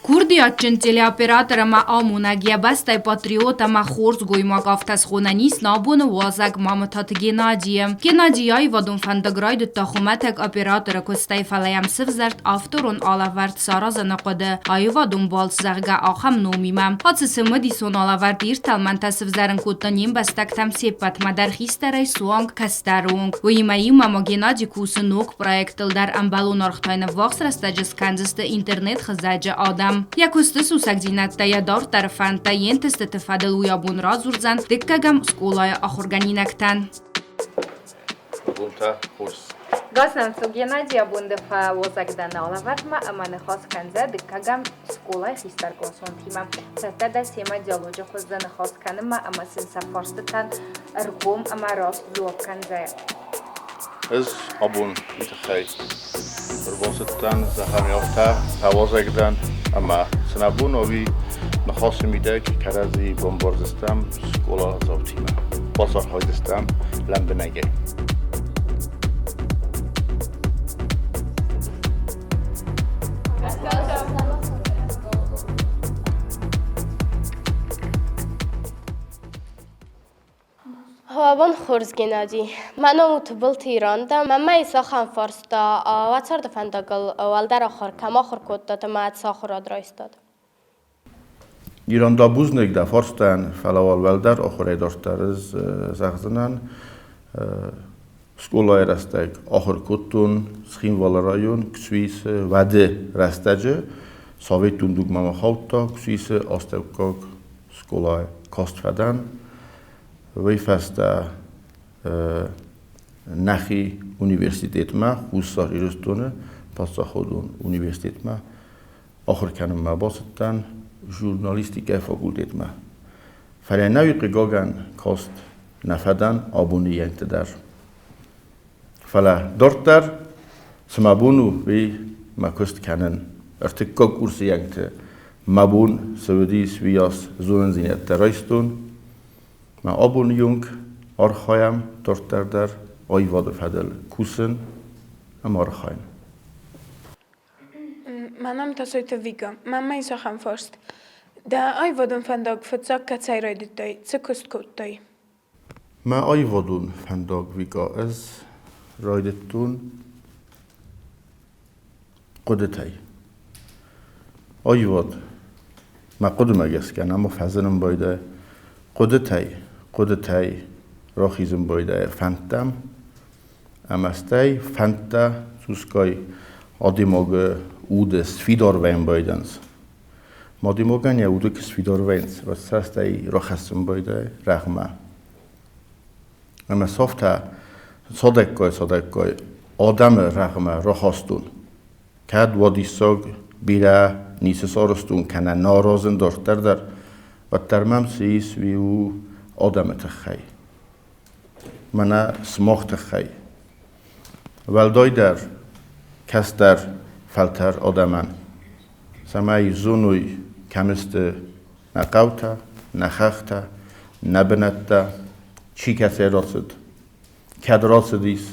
Курдиатджын телеоператор ӕмӕ амонӕг, йӕ бӕстӕйы патриот ӕмӕ хорз гоймаг афтӕ схонӕн ис нӕ абоны уазӕг Мамытаты Геннадийы. Геннадий аивадон фӕндаг райдыдта хуымӕтӕг операторы куыстӕй, фӕлӕ йӕм сывзӕрд авторон алӕвӕрд саразыны хъуыды, аивадон балц, зӕгъгӕ, ахӕм номимӕ. Ацы цымыдисон алӕвӕрд ирд тӕлмӕнтӕ сывзӕрын кодта не мбӕстӕгтӕм се ппӕтмӕ дӕр хистӕрӕй суанг кӕстӕры онг. Уыимӕ иумӕ ма Геннадий кусы ног проектыл дӕр ӕмбӕлон ӕргътӕй ӕввахс рӕстӕджы скӕндзысты интернет-хызӕджы адӕм. Йӕ куысты сусӕгдзинӕдтӕ, йӕ дарддӕры фӕндтӕ, йе нтыстыты фӕдыл уый абон радзурдзӕн дыккӕгӕм скъолайы ахуыргӕнинӕгтӕн. Бонтӕ хорз. Гасансу Геннадий абон дӕ фӕуазӕг дӕ алӕвӕрдмӕ ӕмӕ ныхас кӕндзӕ дыккӕгӕм скъолайы хистӕркъласонтимӕ. Цӕттӕ дӕ семӕ диалоджы хуызы ныхас кӕнынмӕ ӕмӕ сын сӕ фарстытӕн ӕргом ӕмӕ раст дзуапп кӕндзӕ. Ӕз абон уый тыххӕй ӕрбацыдтӕн, зӕгъӕм, афтӕ фӕуазӕг дӕн, ӕмӕ сын абон ӕви ныхасы мидӕг кӕрӕдзи бамбардзыстӕм скъоладзаутимӕ, бацархайдзыстӕм лӕмбынӕгӕй. Абон хорз, Геннадий. Мӕ ном у Тыбылты Иранда. Мӕнмӕ ис ахӕм фарста: уӕ царды фӕндагыл уӕлдӕр ахуыр кӕм ахуыр кодтат ӕмӕ цы ахуырад райстат? Иранда бузныг дӕ фарстӕн, фӕлӕ уал уӕлдӕр ахуырӕй дарддӕр ӕз зӕгъдзынӕн, скъолайы рӕстӕг ахуыр кодтон Цхинвалы район Ксуисы уӕды рӕстӕджы Советон дугмӕ ма хаудта Ксуисы астӕуккаг скъолайы каст фӕдӕн. Уый фӕстӕ нӕхи университетмӕ, Хуссар Ирыстоны паддзахадон университетмӕ ахуыр кӕнынмӕ бацыдтӕн журналистикӕйы факультетмӕ. Фӕлӕ нӕуи хъыгагӕн каст нӕ фӕдӕн абоны йӕнты дӕр. Фӕлӕ дарддӕр цы мӕ бон у, уый мӕ куыст кӕнын. Ӕртыккаг курсы йӕнгты мӕ бон цы уыдис, уыйас зонындзинӕдтӕ райстон. Мӕ абоны онг архайӕм дарддӕр дӕр аивады фӕдыл кусын ӕмӕ архайын. Мӕ ном Тасойты Вика. Мӕнмӕ ис ахӕм фарст. Дӕ аивадон фӕндаг фыццаг кӕцӕй райдыдтай, цы куыст кодтай? Мӕ аивадон фӕндаг Вика ӕз райдыдтон хъуыдытӕй. Аивад мӕ хъуыдымӕ гӕсгӕ нӕма фӕзынын байдайы хъуыдытӕй, хъуыдытӕй рахизын байдайы фӕндтӕм ӕмӕ стӕй фӕндтӕ цъусгай адӕймаги уды сфидар вӕййын байдайынц. Адӕймагӕн йӕ уды куы сфидар вӕййынц, уӕд сӕ стӕй рахӕссын байдайы рӕгъмӕ. Ӕмӕ сӕфтӕ цадӕггай-цадӕггай адӕмы рӕгъмӕ рахастон. Кӕд уадиссаг бирӕ ницы сарӕзтон кӕнӕ нӕ аразын дарддӕр дӕр, уӕддӕр мӕм цы ис, уый у адӕмы тыххӕй. Мӕнӕ сымах тыххӕй. Уӕлдайдӕр кӕстӕр фӕлтӕр адӕмӕн, цӕмӕй зоной, кӕм сты нӕ хъӕутӕ, нӕ хӕхтӕ, нӕ бынӕттӕ, чи кӕцӕй рацыд, кӕд рацыдис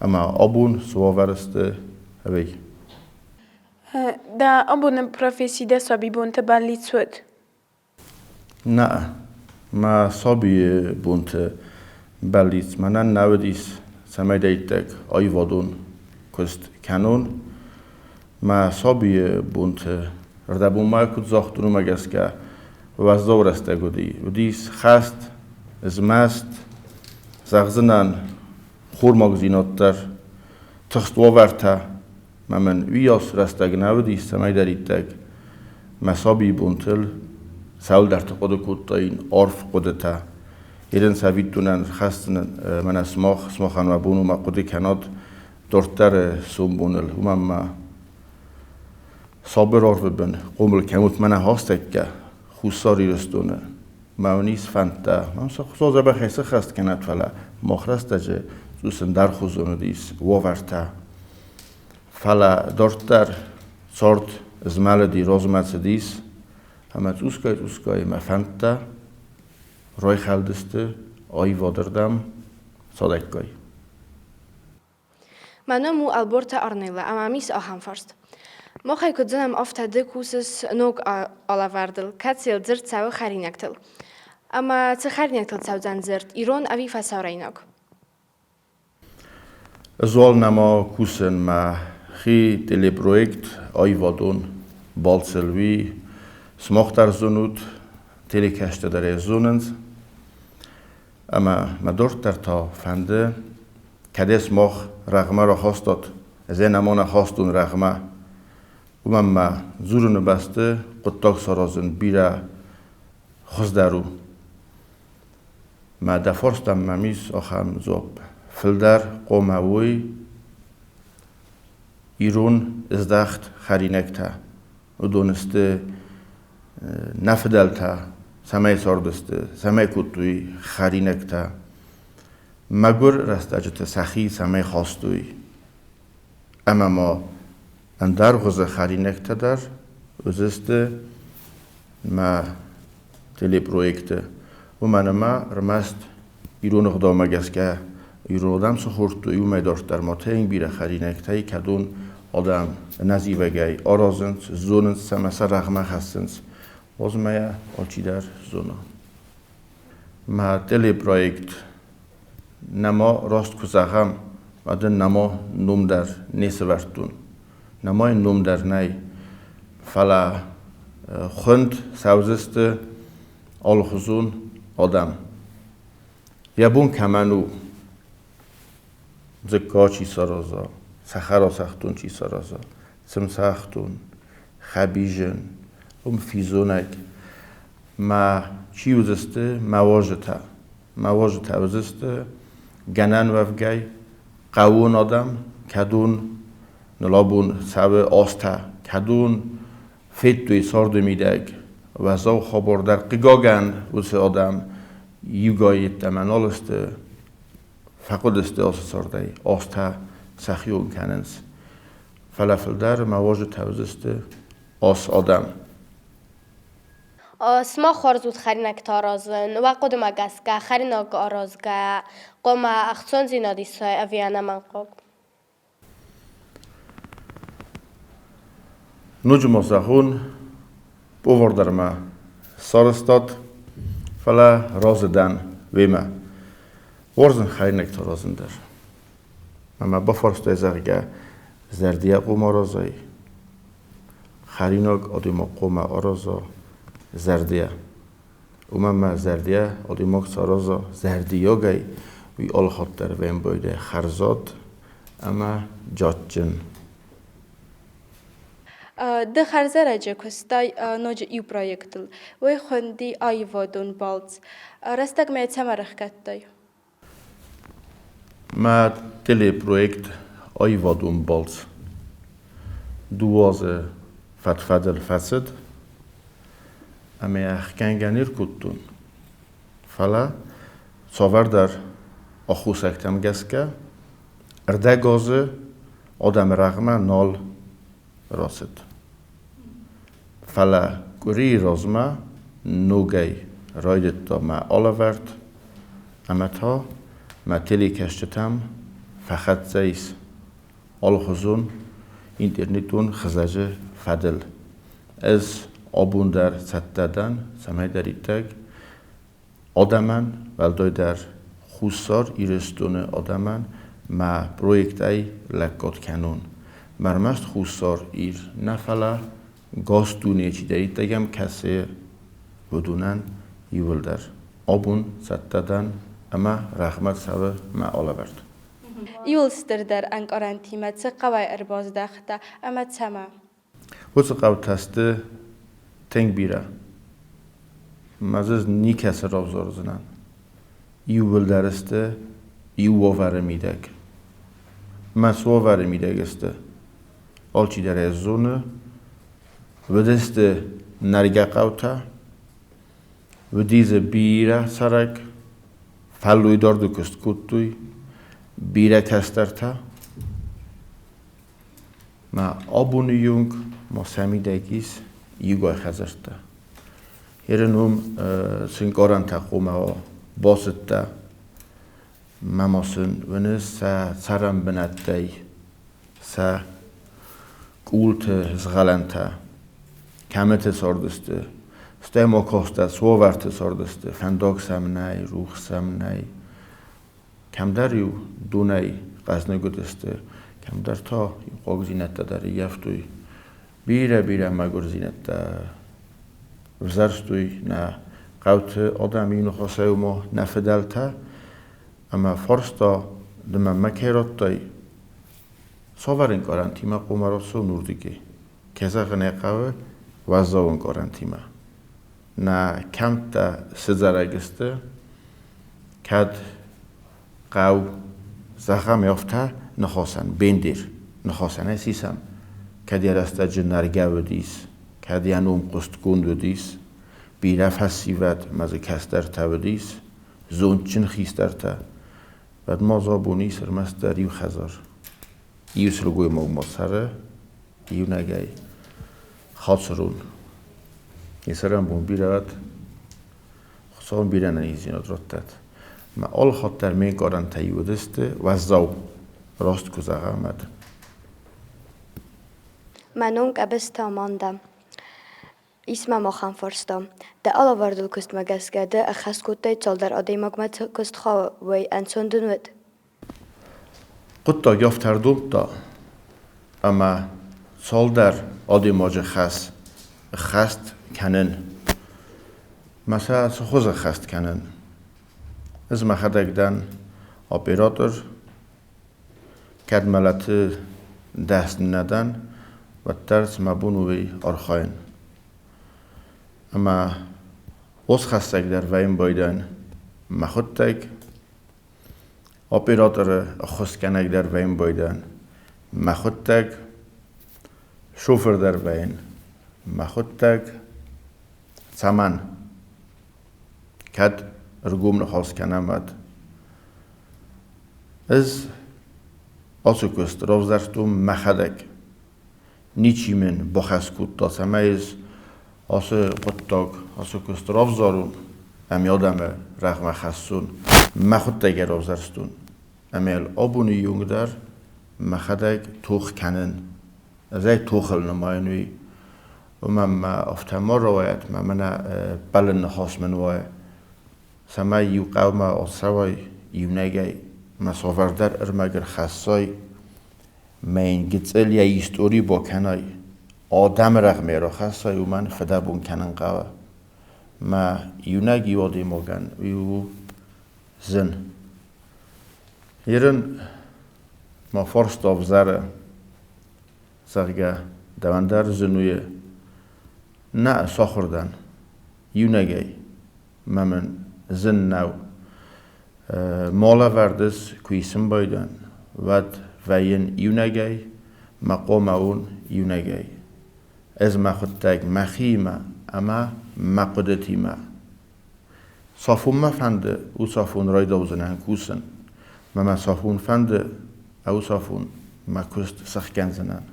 ӕмӕ абон цы уавӕры сты, ӕви. Дӕ абоны професси дӕ сабибонты бӕллиц уыд? Нӕ, мӕ сабийы бонты бӕллиц мӕнӕн нӕ уыдис, цӕмӕйдӕриддӕр аивадон куыст кӕнон. Мӕ сабийы бонты рдӕбон ма куыд загътон, уымӕ гӕсгӕ уӕззау рӕстӕг уыди. Уыдис хӕст. Змӕст, зӕгъдзынӕн, хурмагдзинад дӕр, тыхст уавӕртӕ ма мын уыйас рӕстӕг нӕ уыдис, цӕмӕйдӕриддӕр мӕ сабийы бонтыл цӕуылдӕрты хъуыды кодтаин, арф хъуыдытӕ. Ерын цӕвиттонӕн рхӕсдзынӕн мӕнӕ сымах, сымахӕн уӕ бон у ма хъуыды кӕнат дарддӕры сомбоныл, уымӕн ма сабыр арвы бын хъомыл кӕнут мӕнӕ хастӕккӕ Хуссар Ирыстоны. Мӕ уын ис фӕндтӕ. Мӕм сӕ Хуыцау дзӕбӕхӕй сыххӕст кӕнӕд, фӕлӕ мах рӕстӕджы цъус ӕндӕрхуызон уыдис уавӕртӕ. Фӕлӕ дарддӕр цард змӕлыди, размӕ цыдис, ӕмӕ цъусгай-цъусгай мӕ фӕндтӕ райхӕлдысты аивадырдӕм цадӕггай. Мӕ ном у Ӕлборты Арнелла ӕмӕ мӕм ис ахӕм фарст. Махӕй куыд зонӕм, афтӕ ды кусыс ног алӕвӕрдыл, кӕцыйыл дзырд цӕуы хӕринӕгтыл. Ӕмӕ цы хӕринӕгтыл цӕудзӕн дзырд, ирон ӕви фӕсарӕйнаг? Ӕз уал нӕма кусын мӕхи телепроект аивадон балцыл, уый сымах дӕр зонут, телекӕсджытӕ дӕр ӕй зонынц. Ӕмӕ мӕ дарддӕр та фӕнды, кӕд ӕй сымах рӕгъмӕ рахастат, ӕз ӕй нӕма нӕ хастон рӕгъмӕ, уымӕн мӕ дзурыны бӕсты хъуыддаг саразын бирӕ хуыздӕр у. Мӕ дӕ фарстӕн мӕм ис ахӕм дзуапп: фылдӕр хъуамӕ уой ирон здӕхт хӕринӕгтӕ. Уыдон сты нӕ фыдӕлтӕ цӕмӕй цардысты, цӕмӕй кодтой хӕринӕгтӕ. Мӕгуыр рӕстӕджыты сӕхи цӕмӕй хастой. Ӕмӕ ма ӕндӕр хуызы хӕринӕгтӕ дӕр уыдзысты мӕ телепроекты. Уымӕн ӕмӕ ӕрмӕст ирон ӕгъдаумӕ гӕсгӕ ирон адӕм цы хордтой, уымӕй дарддӕр ма тынг бирӕ хӕринӕгтӕй, кӕдон адӕм ӕнӕзивӕгӕй аразынц, зонынц ӕмӕ сӕ рӕгъмӕ хӕссынц. Уадзмӕ йӕ алчидӕр зона. Мӕ телепроект нӕма раст куы зӕгъӕм, уӕд ын нӕма ном дӕр не сӕвӕрдтон. Нӕма йын ном дӕр нӕй, фӕлӕ хуынд цӕудзысты алыхуызон адӕм. Йӕ бон кӕмӕн у, дзыкка чи сараза, цӕхӕрацӕхдон чи сараза, цымцӕхдон, хӕбизын, уым физонӕг. Мӕ чи уыдзысты мӕ уазджытӕ? Мӕ уазджытӕ уыдзысты гӕнӕн уӕвгӕй хъӕууон адӕм, кӕдон ныл абон цӕуы азтӕ, кӕдон федтой царды мидӕг уӕззау хабар дӕр. Хъыгагӕн, уыцы адӕм иугай йеддӕмӕ нал сты, фӕхъуыдысты ацы цардӕй, азтӕ сӕхион кӕнынц. Фӕлӕ фылдӕр мӕ уазджытӕ уыдзысты ас адӕм. Сымах уарзут хӕринӕгтӕ аразын. Уӕ хъуыдымӕ гӕсгӕ, хӕринаг аразгӕ хъуамӕ ӕхцондзинад исай ӕви ӕнӕмӕнгхъӕуг? Ноджы ма зӕгъон, повар дӕр мӕ сарӕзтат, фӕлӕ разы дӕн уемӕ. Уарзын хӕринӕгтӕ аразын дӕр. Ӕмӕ бафарстай, зӕгъгӕ, зӕрдийӕ хъуамӕ аразай, хӕринаг адӕймаг хъуамӕ араза зӕрдийӕ. Уымӕн мӕ зӕрдийӕ адӕймаг цы араза зӕрдиагӕй, уый алыхатт дӕр вӕййы хӕрзад ӕмӕ джаджджын. Ды хӕрзӕрӕджы куыстай ноджы иу проектыл. Уый хуынди «Аивадон балц». Рӕстӕгмӕ йӕ цӕмӕ рӕхгӕдтай? Мӕ телепроект «Аивадон балц» дыууӕ азы фӕд-фӕдыл фӕцыд ӕмӕ йӕ ӕхгӕнгӕ не ркодтон. Фӕлӕ цавӕрдӕр аххосӕгтӕм гӕсгӕ ӕрдӕг азы адӕмы рӕгъмӕ нал рацыд. Фӕлӕ къуырийы размӕ ногӕй райдыдта мӕ алӕвӕрд ӕмӕ та мӕ телекӕсджытӕм фӕхӕццӕ ис алыхуызон интернетон хызӕджы фӕдыл. Ӕз абон дӕр цӕттӕ дӕн, цӕмӕйдӕриддӕр адӕмӕн, уӕлдайдӕр Хуссар Ирыстоны адӕмӕн мӕ проектӕй лӕггад кӕнон. Ме рмӕст Хуссар Ир нӕ, фӕлӕ гас дуне чидӕриддӕр кӕсы, уыдонӕн иууылдӕр. Абон цӕттӕ дӕн ӕмӕ рӕгъмӕ цӕуы мӕ алӕвӕрд. Иуыл стырдӕр ӕнкъарӕнтимӕ цы хъӕуӕй ӕрбаздӕхтӕ ӕмӕ цӕмӕ? Уыцы хъӕутӕ сты тынг бирӕ. Мӕ дзы никӕцы равзардзынӕн. Иууылдӕр сты иу уавӕры мидӕг. Мӕ цы уавӕры мидӕг сты, алчидӕр ӕй зоны. Уыдысты нӕргӕ хъӕутӕ, уыди дзы бирӕ цӕрӕг, фӕллойдарды куыст кодтой, бирӕ кӕстӕртӕ. Мӕ абоны онг ма сӕ мидӕг ис иугай хӕдзӕрттӕ. Ерын уым сын къорӕнтӕ хъуамӕ бацыдтӕ, мӕ ма сын уыныс сӕ цӕрӕн бынӕттӕй сӕ къулты згъӕлӕнтӕ, кӕмыты цардысты, стӕй ма кастӕ цавӕрты цардысты, фӕндаг сӕм нӕй, рухс сӕм нӕй. Кӕмдӕр-иу донӕй хъӕзныг уыдысты, кӕмдӕр та хъуагдзинӕдтӕ дӕр ӕййӕфтой. Бирӕ-бирӕ мӕгуырдзинӕдтӕ ӕвзӕрстой нӕ хъӕуты адӕм иу ныхасӕй ма нӕ фыдӕлтӕ ӕмӕ фарста ды мӕнмӕ кӕй радтай, цавӕр ӕнкъарӕнтимӕ хъуамӕ рацӕуон уырдыгӕй? Кӕй зӕгъын ӕй хъӕуы, уӕззау ӕнкъарӕнтимӕ. Нӕ кӕмттӕ сыдзӕрӕг сты, кӕд хъӕу, зӕгъӕм, афтӕ ныхасӕн, бендер ныхасӕнӕй сисӕм, кӕд йӕ рӕстӕджы нӕргӕ уыдис, кӕд йӕ ном хъуыстгонд уыдис, бирӕ фӕсивӕд ма дзы кӕстӕртӕ уыдис, зондджын хистӕртӕ, уӕд ма дзы абон ис ӕрмӕстдӕр иу хӕдзар. Иу сылгоймаг ма цӕры иунӕгӕй Хацырон. Йӕ цӕрӕнбон бирӕ уӕд, Хуыцау бирӕ ӕнӕниздзинад раттӕд. Мӕ алы хатт дӕр ме нкъарӕнтӕ уыдысты уӕззау, раст куы зӕгъӕм, уӕд. Мӕ ном Къӕбысты Аманда. Ис мӕм ахӕм фарста. Дӕ алӕвӕрдыл куыстмӕ гӕсгӕ ды ӕххӕст кодтай цалдӕр адӕймагмӕ куыст хъӕуы, уый ӕнцон дын уыд? Хъуыддаг афтӕ ӕрдомдта, ӕмӕ цалдӕр адӕймаджы хӕс ӕххӕст кӕнын. Мӕ сӕ цы хуызы ӕххӕст кӕнын? Ӕз мӕхӕдӕг дӕн оператор, кӕд мӕлӕты дӕсны нӕ дӕн, уӕддӕр цы мӕ бон у, уый архайын. Ӕмӕ уацхӕссӕг дӕр вӕййын байдайын мӕхуыдтӕг, Операторы ӕххуысгӕнӕг дӕр вӕййын байдайын. Мӕхуыдтӕг шофыр дӕр вӕййын. Мӕхуыдтӕг цӕмӕн? Кӕд ӕргом ныхас кӕнӕм, уӕд. Ӕз ацы куыст равзӕрстон мӕхӕдӕг. Ничи мын бахӕс кодта, цӕмӕй ӕз ацы хъуыддаг, ацы куыст равзарон ӕмӕ адӕмы рӕгъмӕ хӕссон. Мӕхуыдтӕг ӕй равзӕрстон. Ӕмӕ йыл абоны онг дӕр мӕхӕдӕг тох кӕнын. Ӕз ӕй тохыл нымайын уый. Уымӕн мӕ афтӕ ма рауайӕд, мӕ мӕнӕ бӕлын ныхас мын уа, цӕмӕй иу хъӕумӕ ацӕуай иунӕгӕй, мӕ цавӕрдӕр ӕрмӕг ӕрхӕссай, Мӕ йын гыццыл йӕ истори бакӕнай, адӕмы рӕгъмӕ рахӕссай, уымӕн фыдӕбон кӕнын хъӕуы. Мӕ иунӕг иу адӕймагӕн уый у зын. Ерын ма фарста ӕвзӕры, зӕгъгӕ, дӕуӕн дӕр зын у Нӕ, сахуыр дӕн. Иунӕгӕй. Мӕ мын зын нӕу. Молӕвӕрдыс куы исын байдайын, уӕд вӕййын иунӕгӕй, мӕ хъомӕ уын иунӕгӕй. Ӕз мӕхуыдтӕг мӕхиимӕ ӕмӕ мӕ хъуыдытимӕ. Цафон мӕ фӕнды, уыцафон райдаудзынӕн кусын. Мӕ мӕ цафон фӕнды, ӕуыцафон мӕ куыст сӕхгӕндзынӕн.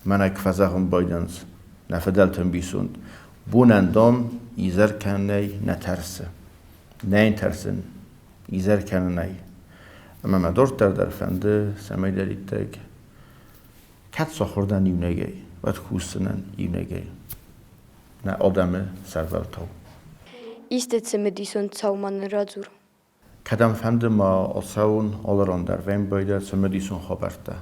Мӕнӕ куы фӕзӕгъын байдайынц нӕ фыдӕлты ӕмбисонд: бонӕн, дам, изӕр кӕнынӕй нӕ тӕрсы. Нӕ йын тӕрсын изӕр кӕнынӕй. Ӕмӕ мӕ дарддӕр дӕр фӕнды, цӕмӕйдӕриддӕр кӕд сахуыр дӕн иунӕгӕй, уӕд кусдзынӕн иунӕгӕй нӕ адӕмы сӕрвӕлтау. Исты цымыдисон цау ма нын радзур. Кӕдӕмфӕнды ма ацӕуон, алыран дӕр вӕййы цымыдисон хабӕрттӕ.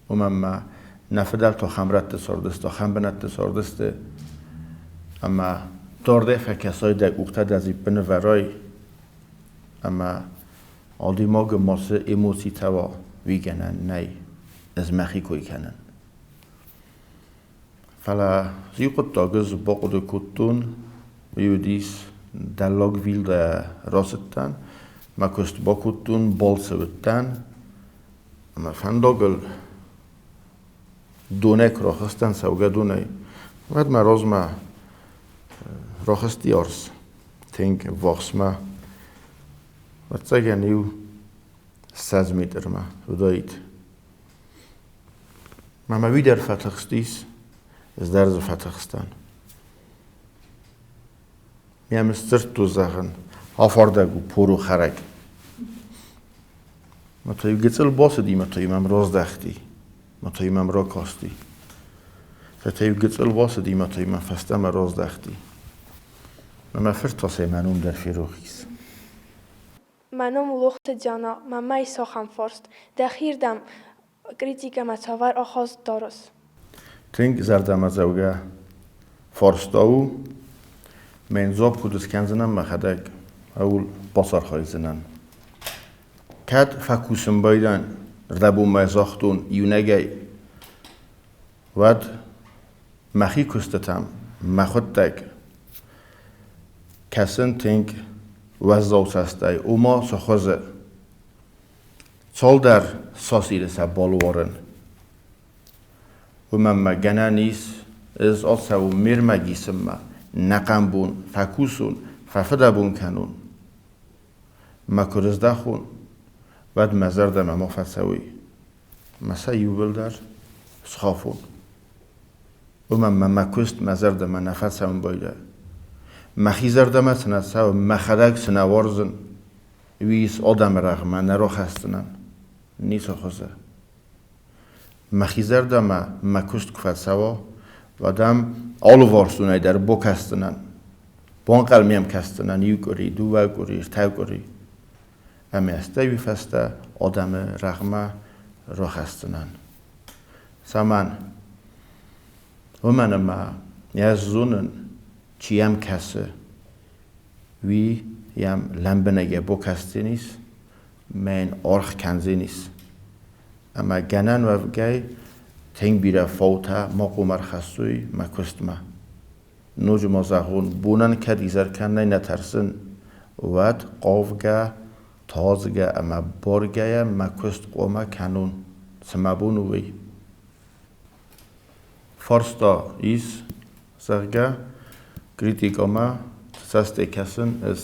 Уымӕн ма нӕ фыдӕлтӕ ахӕм рӕтты цардысты, ахӕм бынӕтты цардысты, ӕмӕ Дардӕй фӕкӕсай, дӕ къухтӕ дӕ дзиппы нывӕрай, ӕмӕ адӕймагы мацы эмоцитӕ уа, уый гӕнӕн нӕй. Ӕз мӕхи кой кӕнын. Фӕлӕ иу хъуыддаг ӕз бахъуыды кодтон, уый уыдис Дӕллаг Вилдайӕ рацыдтӕн, мӕ куыст бакодтон, балцы уыдтӕн ӕмӕ фӕндагыл донӕй куы рахызтӕн, цӕугӕдонӕй, уӕд мӕ размӕ рахызти арс тынг ӕввахсмӕ. Ӕвӕццӕгӕн, иу 20 метрмӕ уыдаид. Мӕ уый дӕр фӕтыхстис, ӕз дӕр дзы фӕтыхстӕн. Мӕм сдзырдтой, зӕгъын, афардӕг у поро хӕрӕг. Мӕ та иу гыццыл бацыди, мӕ та мӕм раздӕхти, мӕ та мӕм ракасти. Фӕлӕ та иу гыццыл бацыди, мӕ та мӕм фӕстӕмӕ раздӕхти. Мӕ фырт та сӕ мӕ ном дӕр ферох ис. Мӕ ном у Лохты Диана, мӕнмӕ ис ахӕм фарст: дӕхирдӕм критикӕмӕ цавӕр ахаст дарыс? Тынг зӕрдӕмӕдзӕугӕ фарста у. Мӕн дзуапп куыд скӕндзынӕн мӕхӕдӕг, ӕуыл бацархайдзынӕн. Кӕд фӕкусын байдайын, рдӕбонмӕ загътон иунӕгӕй, уӕд мӕхи куыстытӕм мӕхуыдтӕг кӕсын тынг уӕззау цӕстӕй, ома цы хуызы. Цалдӕр сасиры сӕ балуарын. Уымӕн ма гӕнӕн ис, ӕз ацӕуон ме рмӕг исынмӕ, нӕхъӕн бон фӕкусон, фӕфыдӕбон кӕнон. Мӕ куы рыздӕхон, уӕд мӕ зӕрдӕмӕ ма фӕцӕуой. Мӕ сӕ иууылдӕр схафон. Уымӕн мӕ мӕ куыст мӕ зӕрдӕмӕ нӕ фӕцӕуын байдайы. Мӕхи зӕрдӕмӕ цы нӕ цӕуы, мӕхӕдӕг цы нӕ уарзын, уый ис адӕмы рӕгъмӕ нӕ рахӕсдзынӕн. Ницы хуызы. Мӕхи зӕрдӕмӕ мӕ куыст куы фӕцӕуа, уӕд ӕм алыварсонӕй дӕр бакӕсдзынӕн. Банхъӕлмӕ йӕм кӕсдзынӕн иу къуыри, дыууӕ къуыри, ӕртӕ къуыри. Ӕмӕ стӕй уый фӕстӕ адӕмы рӕгъмӕ рахӕсдзынӕн. Цӕмӕн? Уымӕн ӕмӕ ӕз зонын, чи йӕм кӕсы, уый йӕм лӕмбынӕгӕй бакӕсдзӕнис, мӕ йын аргъ кӕндзӕнис. Ӕмӕ гӕнӕн уӕвгӕй тынг бирӕ фаутӕ ма хъуамӕ ӕрхӕссой мӕ куыстмӕ. Ноджы ма зӕгъон, бонӕн кӕд изӕр кӕнынӕй нӕ тӕрсын, уӕд хъавгӕ, тадзгӕ ӕмӕ баргӕйӕ мӕ куыст хъуамӕ кӕнон, цы мӕ бон у, уый. Фарста ис, зӕгъгӕ, критикӕмӕ цӕстӕй кӕсын ӕз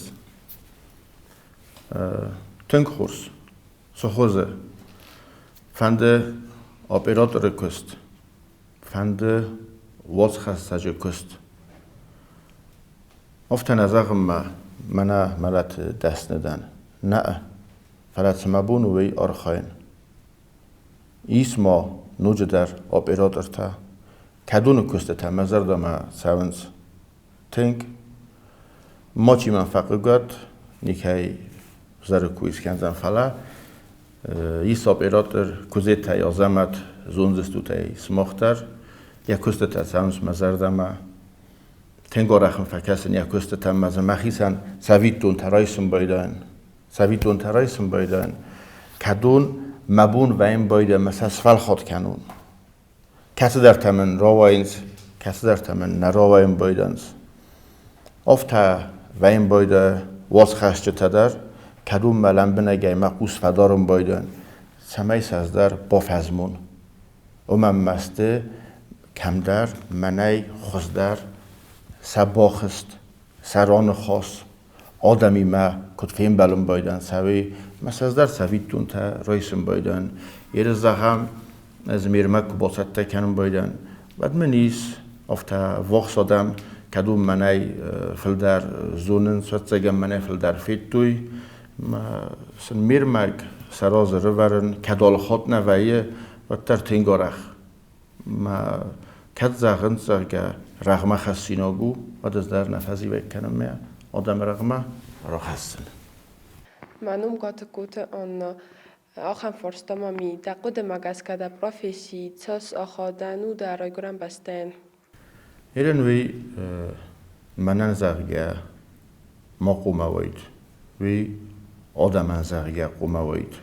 тынг хорз. Цы хуызы? Фӕнды операторы куыст, фӕнды уацхӕссӕджы куыст. Афтӕ нӕ зӕгъын мӕ, мӕнӕ мӕлӕты дӕсны дӕн. Нӕ, фӕлӕ цы мӕ бон у, уый архайын. Ис ма ноджыдӕр оператортӕ, кӕдоны куыстытӕ мӕ зӕрдӕмӕ цӕуынц тынг. Мачи мӕм фӕхъыгӕд, никӕй зӕры куы скӕндзӕн, фӕлӕ ис оператор Куыдзетӕй Азӕмӕт, зондзыстут ӕй сымах дӕр. Йӕ куыстытӕ цӕуынц мӕ зӕрдӕмӕ. Тынг арӕх ын фӕкӕсын йӕ куыстытӕм мӕ дзы мӕхицӕн цӕвиттонтӕ райсын байдайын. Цӕвиттонтӕ райсын байдайын, кӕдон мӕ бон вӕййын байдайы мӕ сӕ сфӕлхат кӕнон. Кӕцыдӕртӕ мын рауайынц, кӕцыдӕртӕ мын нӕ рауайын байдайынц. Афтӕ вӕййын байдайы уацхӕсджытӕ дӕр, кӕдон мӕ лӕмбынӕгӕй мӕ хъус фӕдарын байдайын, цӕмӕй сӕ ӕз дӕр бафӕзмон. Уымӕн мӕ сты кӕмдӕр мӕнӕй хуыздӕр сӕ бахызт, сӕ раныхас, адӕмимӕ куыд фембӕлын байдайын, цӕуй мӕ сӕ ӕз дӕр цӕвиттонтӕ райсын байдайын. Ерыс зӕгъӕм, ӕз ме рмӕг куы бацӕттӕ кӕнын байдайын, уӕд мын ис афтӕ ввахс адӕм, кӕд уым мӕнӕй фылдӕр зонынц, ӕвӕццӕгӕн мӕнӕй фылдӕр федтой. Мӕ сын ме рмӕг сӕ разы рывӕрын, кӕд алыхатт нӕ вӕййы, уӕддӕр тынг арӕх. Мӕ кӕд зӕгъынц, зӕгъгӕ, рӕгъмӕ хӕссинаг у, уӕд ӕз дӕр нӕ фӕзивӕг кӕнын мӕ адӕмы рӕгъмӕ рахӕссын. Мӕ ном Гатыгкоты Анна. Ахӕм фарста мӕм и: дӕ хъуыдымӕ гӕсгӕ дӕ професси цас ахадӕн у дӕ райгуырӕн бӕстӕйӕн? Ерен уый Мӕнӕн зӕгъгӕ, ма хъуамӕ уайд, уый адӕмӕн зӕгъгӕ хъуамӕ уайд.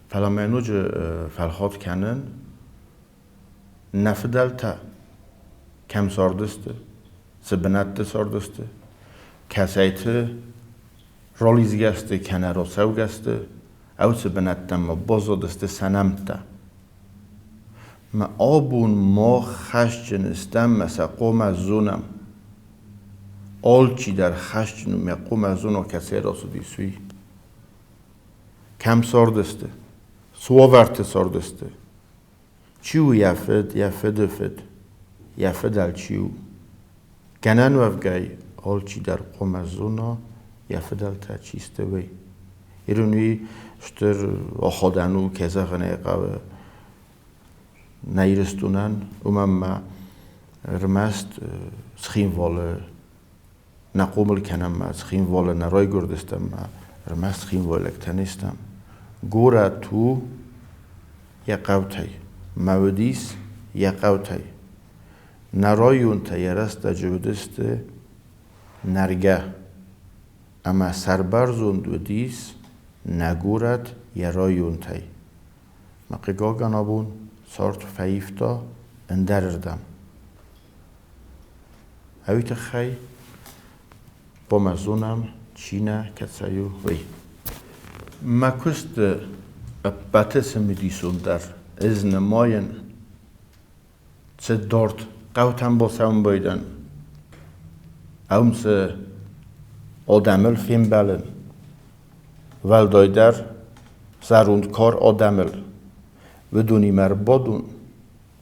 Фӕлӕ мӕ ноджы фӕлхат кӕнын, нӕ фыдӕлтӕ кӕм цардысты, цы бынӕтты цардысты, кӕцӕйты ралидзгӕ сты кӕнӕ рацӕугӕ сты, ӕуцы бынӕттӕм ма баззадысты сӕ нӕмттӕ. Мӕ абон мах хӕсджын стӕм мӕ сӕ хъуамӕ зонӕм. Алчидӕр хӕсджын у мӕ хъуамӕ зона, кӕцӕй рацыдис, уый. Кӕм цардысты, цы уавӕрты цардысты, чи у йӕ фыд, йӕ фыды фыд, йӕ фыдӕл чи у. Гӕнӕн уӕвгӕй алчидӕр хъуамӕ зона, йӕ фыдӕлтӕ чи сты, уый. Ирон уый стыр аходӕн у, кӕй зӕгъын ӕй хъӕуы, нӕ Ирыстонӕн, уымӕн ма ӕрмӕст Цхинвалы нӕ хъомыл кӕнӕм ма Цхинвалы нӕ райгуырдыстӕм ма ӕрмӕст цхинвайлӕгтӕ не стӕм. Горӕт у йӕ хъӕутӕй, мӕ уыдис йӕ хъӕутӕй. Нӕ районтӕ йӕ рӕстӕджы уыдысты нӕргӕ ӕмӕ сӕрбӕрзонд уыдис нӕ горӕт йӕ районтӕй. Мӕ хъыгагӕн абон цард фӕивта ӕндӕрырдӕм. Уый тыххӕй хъуамӕ зонӕм, чи нӕ кӕцӕй у, уый. Мӕ куысты ӕппӕты цымыдисондӕр ӕз нымайын, цы дард хъӕутӕм бацӕуын байдӕн, ӕм цы адӕмыл фембӕлын, уӕлдайдӕр зӕронд кар адӕмыл, уыдонимӕ ӕрбадун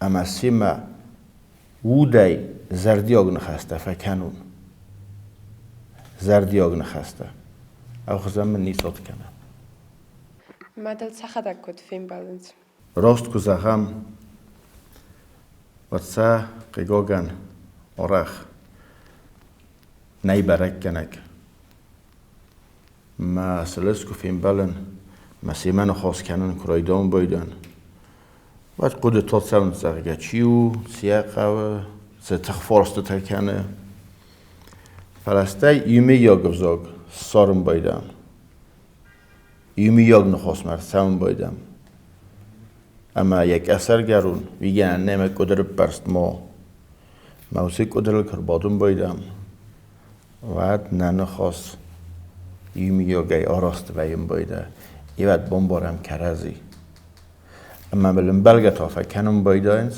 ӕмӕ семӕ удӕй зӕрдиаг ныхӕстӕ фӕкӕнун. Зӕрдиаг ныхӕстӕ. Ӕхуызӕн мын ницот кӕна. Мадӕл сӕхӕдӕг куыд фембӕлынц? Раст куы зӕгъӕм, уӕд сӕ, хъыгагӕн, арӕх нӕй бӕрӕггӕнӕг. Мӕ сылыс куы фембӕлын, мӕ семӕ ныхас кӕнын куы райдайон байдайын, уӕд хъуыдытыл цӕуынц, зӕгъгӕ, чи у, цы йӕ хъӕуы, цы тыхфарстытӕ кӕны. Фӕлӕ стӕй иумӕйаг ӕвзаг ссарын байдайын. Иумӕйаг ныхасмӕ ӕрцӕуын байдайӕм. Ӕмӕ йӕ къӕсӕргӕрон уигӕнӕн нӕмӕ къуыдыры ппӕрст ма. Мӕ уыцы къуыдырыл куы рбадын байдайӕм, уӕд нӕ ныхас иумӕйагӕй арӕзт вӕййын байдайы. Ивӕд бамбарӕм кӕрӕдзи. Ӕмӕ мыл ӕмбӕлгӕ та фӕкӕнын байдайынц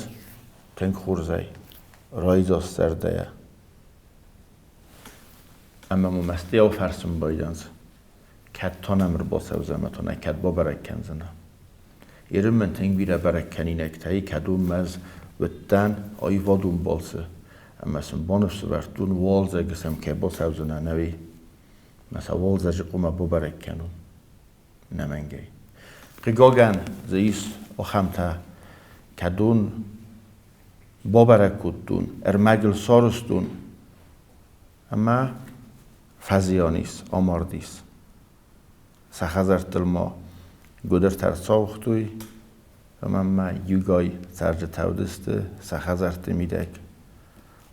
тынг хорзӕй, райдзаст зӕрдӕйӕ. Ӕмӕ мӕ мӕстыйау фӕрсын байдайынц, кӕд та нӕм ӕрбацӕудзӕн ӕмӕ та нӕ кӕд бабӕрӕг кӕндзынӕ. Иры мын тынг бирӕ бӕрӕгкӕнинӕгтӕ и, кӕд уым ӕз уыдтӕн аивадон балцы, ӕмӕ сын баныфс ӕвӕрдтон, уалдзӕджы сӕм кӕй бацӕудзынӕн ӕви мӕ сӕ уалдзӕджы хъуамӕ бабӕрӕг кӕнон. Нӕмӕнгӕй. Хъыгагӕн дзы ис ахӕмтӕ, кӕдон бабӕрӕг кодтон, ӕрмӕгыл сарӕзтон ӕмӕ фӕзиан ис, амардис. Сӕ хӕдзӕрттыл ма гуыдыртӕ ӕрцауыгътой ӕмӕ ма иугай цӕрджытӕ уыдысты сӕ хӕдзӕртты мидӕг.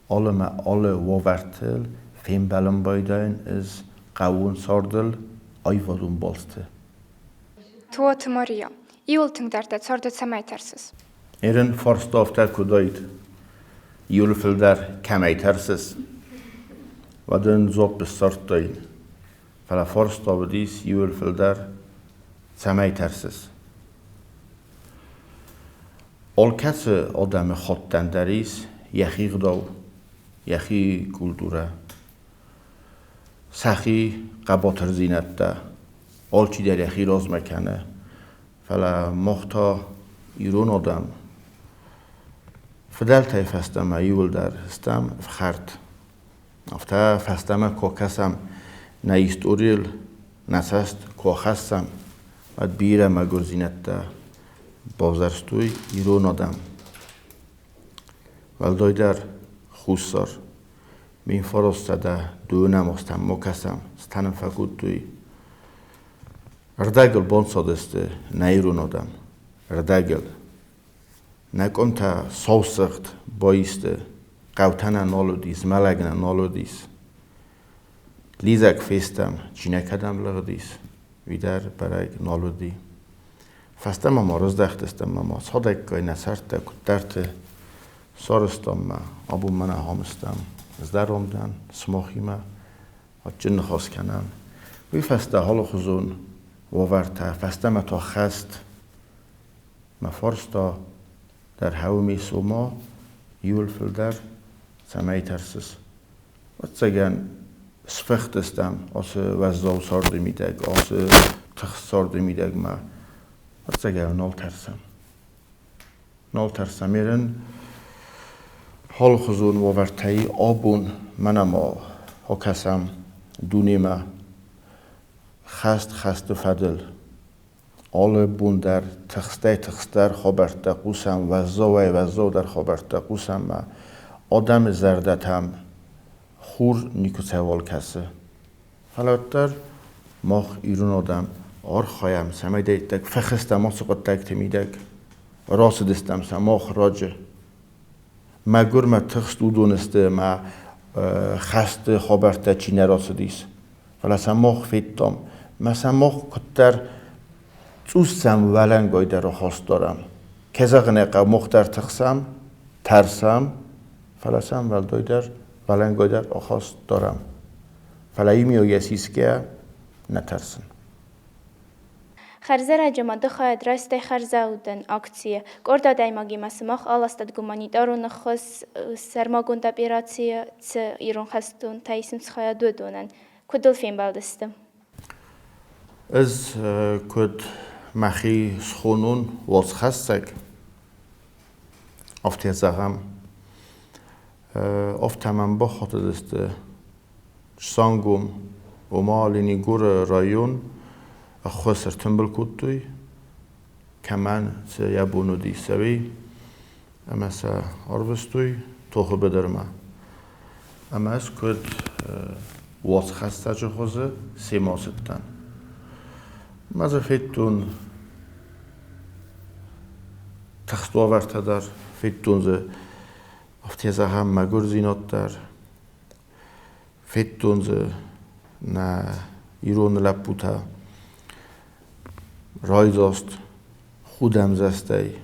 Алы мӕ алы уавӕртыл фембӕлын байдайын ӕз хъӕууон цардыл аивадон балцты. Туаты Мария, иуыл тынгдӕр дӕ царды цӕмӕй тӕрсыс? Ерын фарста афтӕ куыд уаид, иуыл фылдӕр кӕмӕй тӕрсыс, уӕд ын дзуапп ссардтаин. Фӕлӕ фарста уыдис иуыл фылдӕр цӕмӕй тӕрсыс? Алкӕцы адӕмы хаттӕн дӕр ис йӕхи гъдау, йӕхи культурӕ, сӕхи хъӕбатырдзинӕдтӕ. Алчидӕр йӕхи размӕ кӕны. Фӕлӕ мах та ирон адӕм фыдӕлтӕй фӕстӕмӕ иуылдӕр стӕм ӕфхӕрд. Афтӕ фӕстӕмӕ куы кӕсӕм нӕ историйыл, нӕ цӕст куы ахӕссӕм, уӕд бирӕ мӕгуырдзинӕдтӕ бавзӕрстой ирон адӕм. Уӕлдайдӕр Хуссар. 1909 азтӕм ма кӕсӕм, цытӕ нын фӕкодтой. Ӕрдӕгыл банцадысты нӕ ирон адӕм. Ӕрдӕгыл. Нӕ къуымтӕ саусыгъд баисты, хъӕутӕ нӕ нал уыдис, змӕлӕг нӕ нал уыдис. Лидзӕг фестӕм, чи нӕ кӕдӕм лыгъдис, уый дӕр бӕрӕг нал уыди. Фӕстӕмӕ ма рыздӕхтыстӕм ӕмӕ ма цадӕггай нӕ цӕрдтӕ куыддӕрты сарӕзтам мӕ абон мӕнӕ ахӕм стӕм. Здӕрон дӕн сымахимӕ, адджын ныхас кӕнӕм. Уый фӕстӕ алыхуызон уавӕртӕ, фӕстӕмӕ та хӕст. Мӕ фарста дӕр хауми сома иуыл фылдӕр цӕмӕй тӕрсыс? Ӕвӕццӕгӕн, сфыхтыстӕм ацы уӕззау царды мидӕг, ацы тыхст царды мидӕг ма ӕвӕццӕгӕн нал тӕрсӕм. Нал тӕрсӕм. Ерын алыхуызон уавӕртӕй абон мӕнӕ ма акӕсӕм дунемӕ хӕст хӕсты фӕдыл. Алы бон дӕр тыхстӕй-тыхстдӕр хабӕрттӕ хъусӕм, уӕззауӕй-уӕззаудӕр хабӕрттӕ хъусӕм ӕмӕ адӕмы зӕрдӕтӕм хур никуыцӕйуал кӕсы. Фӕлӕ уӕддӕр мах, ирон адӕм, архайӕм, цӕмӕй дӕ иттӕг фӕхызтӕм ацы хъуыддӕгты мидӕг, рацыдыстӕм сӕ мах раджы. Мӕгуыр мӕ тыхст уыдон сты ӕмӕ хӕсты хабӕрттӕ чи нӕ рацыдис. Фӕлӕ сӕ мах федтам, мӕ сӕ мах куыддӕр цъус сӕм уӕлӕнгай дӕр ахаст дарӕм. Кӕй зӕгъын ӕй хъӕуы, мах дӕр тыхсӕм, тӕрсӕм, фӕлӕ сӕм уӕлдайдӕр уӕлӕнгай дӕр ахаст дарӕм. Фӕлӕ иумиагӕй сисгӕйӕ нӕ тӕрсын. Хӕрзӕрӕджы ма ды хайад райстай хӕрзаудӕн акцийы. Къорд адӕймагимӕ сымах аластат гуманитарон ӕххуыс сӕрмагонд операцийы цы ирон хӕстонтӕ исынц хайад, уыдонӕн. Куыд ыл фембӕлдысты? Ӕз куыд мӕхи схонон уацхӕссӕг, афтӕ зӕгъӕм, афтӕ мӕм бахатыдысты Сангом, ома Ленигоры район ӕххуыс ӕртымбыл кодтой, кӕмӕн цы йӕ бон уыди, цӕуей, ӕмӕ сӕ арвыстой тохы быдырмӕ. Ӕмӕ ӕз куыд уацхӕссӕджы хуызы семӕ ацыдтӕн. Мӕ дзы федтон тыхст уавӕртӕ дӕр, федтон дзы афтӕ зӕгъӕм мӕгуырдзинад дӕр. Федтон дзы нӕ ирон лӕппутӕ райдзаст, худӕмдзастӕй.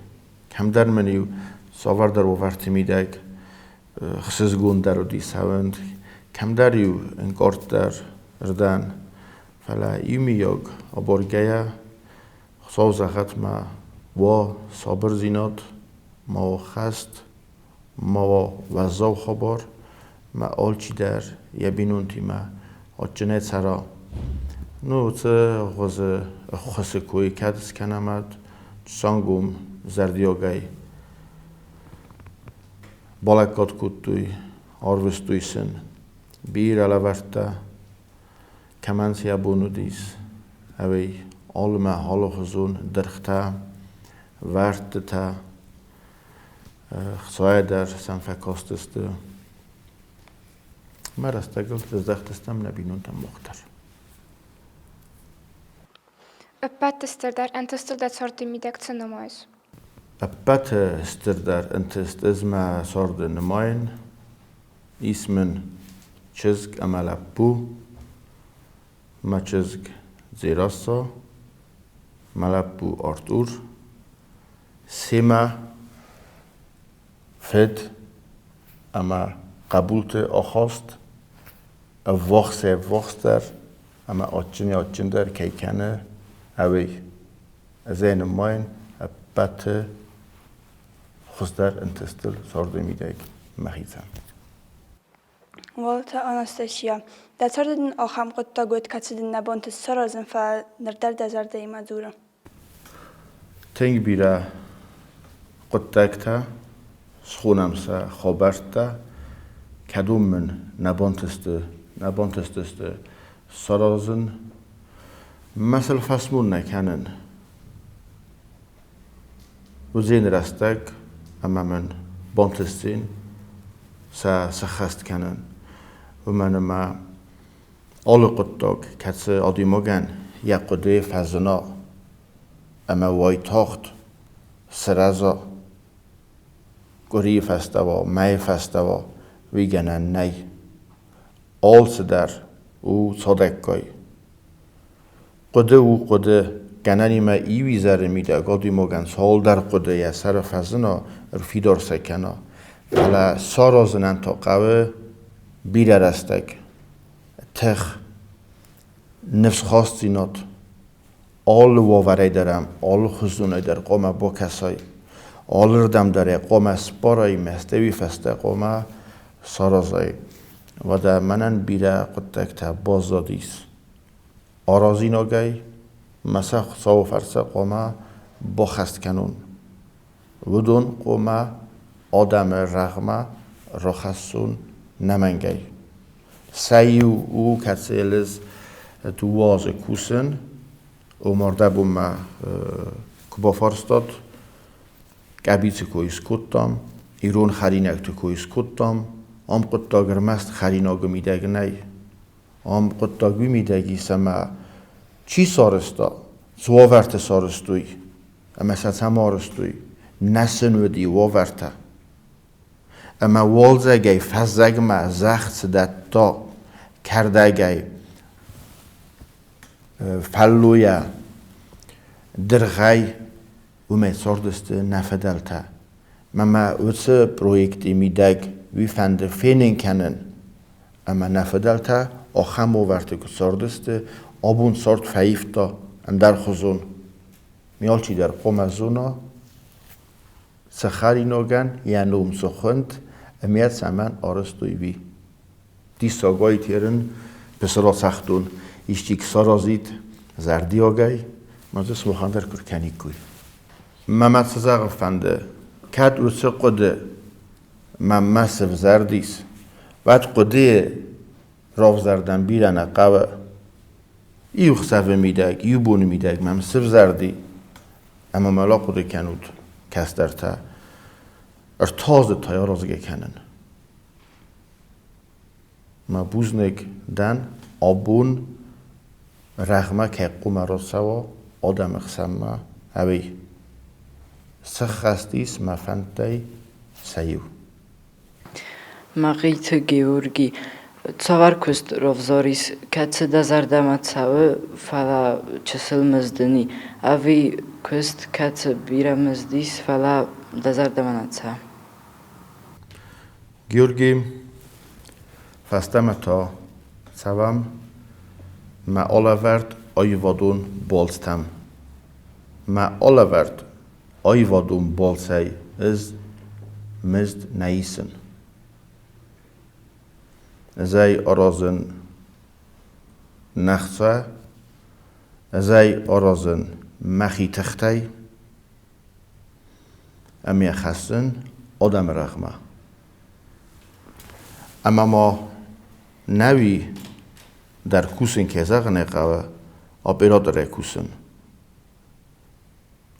Кӕмдӕр мын-иу цавӕрдӕр уавӕрты мидӕг ӕхсызгондӕр уыди цӕуын, кӕмдӕр-иу ӕнкъарддӕр рдӕн. Фӕлӕ иумийаг абаргӕйӕ Хуыцау зӕгъӕд мӕ уа сабырдзинад, ма уа хӕст, ма уа уӕззау хабар, мӕ алчидӕр йӕ бинонтимӕ адджынӕй цӕра. Ну, уыцы хуызы ӕххуысы кой кӕд скӕнӕм ӕд сангом зӕрдиагӕй балӕггад кодтой, арвыстой сын бирӕ лӕвӕрттӕ, кӕмӕн сӕ бон уыдис, ӕви алымӕ алыхуызон дыргътӕ, вӕрдтытӕ, Хцайӕ дӕр сӕм фӕкастысты. Мӕ рӕстӕгыл сыздӕхтыстӕм нӕ бинонтӕм мах дӕр. Ӕппӕты стырдӕр ӕнтыстыл дӕ царды мидӕг цы нымайыс? Ӕппӕты стырдӕр ӕнтыст ӕз мӕ царды нымайын. Ис мын чызг ӕмӕ лӕппу. Мӕ чызг Дзерассӕ, мӕ лӕппу Артур. Семӕ фыд ӕмӕ хъӕбулты ахаст ӕввахсӕй-ӕввахсдӕр ӕмӕ адджынӕй-адджындӕр кӕй кӕны, ӕви ӕз ӕй нымайын ӕппӕты хуыздӕр ӕнтыстыл царды мидӕг мӕхицӕн. Уалыты Анастасия, дӕ царды дын ахӕм хъуыддаг уыд, кӕцы дын нӕ бонты саразын, фӕлӕ ныр дӕр дӕ зӕрдӕимӕ дзуры? Тынг бирӕ хъуыддӕгтӕ, схонӕм сӕ хабӕрттӕ, кӕдон мын нӕ бантысты, нӕ бантыстысты саразын. Мӕ сыл фӕсмон нӕ кӕнын. Уыдзӕн рӕстӕг ӕмӕ мын бантысдзӕн сӕ сӕххӕст кӕнын, уымӕн ӕмӕ алы хъуыддаг, кӕцы адӕймагӕн йӕ хъуыдыйы фӕзына ӕмӕ уайтагъд сырӕза, къуырийы фӕстӕ уа, мӕйы фӕстӕ уа, уый гӕнӕн нӕй. Алцыдӕр. у цадӕггай. Хъуыды у хъуыды, гӕнӕнимӕ иу изӕры мидӕг адӕймагӕн цалдӕр хъуыды йӕ сӕры фӕзына, ӕрфидар сӕ кӕна. Фӕлӕ саразынӕн та хъӕуы бирӕ рӕстӕг, тых, ныфсхастдзинад. Алы уавӕрӕй дӕр ӕм алыхуызонӕй дӕр хъуамӕ бакӕсай, алырдӕм дӕр ӕй хъуамӕ сбарай, мӕстӕуи фӕстӕ хъуамӕ саразай. Уӕдӕ мӕнӕн бирӕ хъуыддӕгтӕ баззадис аразинагӕй, мӕ сӕ Хуыцауы фӕрцы хъуамӕ баххӕст кӕнон. Уыдон хъуамӕ адӕмы рӕгъмӕ рахӕссон нӕмӕнгӕй. Сӕ иу у, кӕцыйыл ӕз дыууӕ азы кусын, ома рдӕбонмӕ куы бафарстат, къӕбицы кой скодтам, ирон хӕринӕгты кой скодтам, ам хъуыддаг ӕрмӕст хӕринагы мидӕг нӕй. Ам хъуыддаг уый мидӕг ис, ӕмӕ чи сарӕзта, цы уавӕрты сарӕзтой ӕмӕ сӕ цӕмӕ арӕзтой, нӕ сын уыди уавӕртӕ. Ӕмӕ уалдзӕгӕй фӕззӕгмӕ зӕхх цы дӕтта, кӕрдӕгӕй, фӕллойӕ, дыргъӕй, уымӕй цардысты нӕ фыдӕлтӕ. Мӕ уыцы проекты мидӕг уый фӕнды фенын кӕнын, ӕмӕ нӕ фыдӕлтӕ ахӕм уавӕрты куы цардысты, абон цард фӕивта ӕндӕрхуызон. Ми алчидӕр хъуамӕ зона, цы хӕринагӕн йӕ ном цы хуынд ӕмӕ цӕмӕн арӕзтой, уый. Диссагӕй терын пысыра цагътон, исчи куы саразид зӕрдиагӕй, ма дзы сымахӕн дӕр куы ркӕниккой. Мӕ ма цы зӕгъын фӕнды, кӕд уыцы хъуыды мӕнмӕ сывзӕрдис, уӕд хъуыдыйы равзӕрдӕн бирӕ нӕ хъӕуы. Иу хсӕвы мидӕг, иу боны мидӕг мӕм сывзӕрди, ӕмӕ мӕ рахъуыды кӕнут, кӕстӕртӕ, ӕртадзы та аразгӕ кӕнын. Мӕ бузныг дӕн, абон рӕгъмӕ кӕй хъуамӕ рацӕуа адӕмы хсӕнмӕ, ӕви сӕххӕст ис мӕ фӕндтӕй сӕ иу. Мӕхъиты Георги, цавӕр куыст равзарис, кӕцы дӕ зӕрдӕмӕ цӕуы, фӕлӕ чысыл мызд ын и, ӕви куыст, кӕцы бирӕ мызд ис, фӕлӕ дӕ зӕрдӕмӕ нӕ цӕуы? Георги, фӕстӕмӕ та цӕуӕм мӕ алӕвӕрд аивадон балцтӕм. Мӕ алӕвӕрд аивадон балцӕй ӕз мызд нӕ исын. Ӕз ӕй аразын не хца, ӕз ӕй аразын мӕхи тыхтӕй ӕмӕ хӕссын адӕмы рӕгъмӕ. Ӕмӕ ма нӕуи дӕр кусын кӕй зӕгъын ӕй хъӕуы, операторӕй кусын.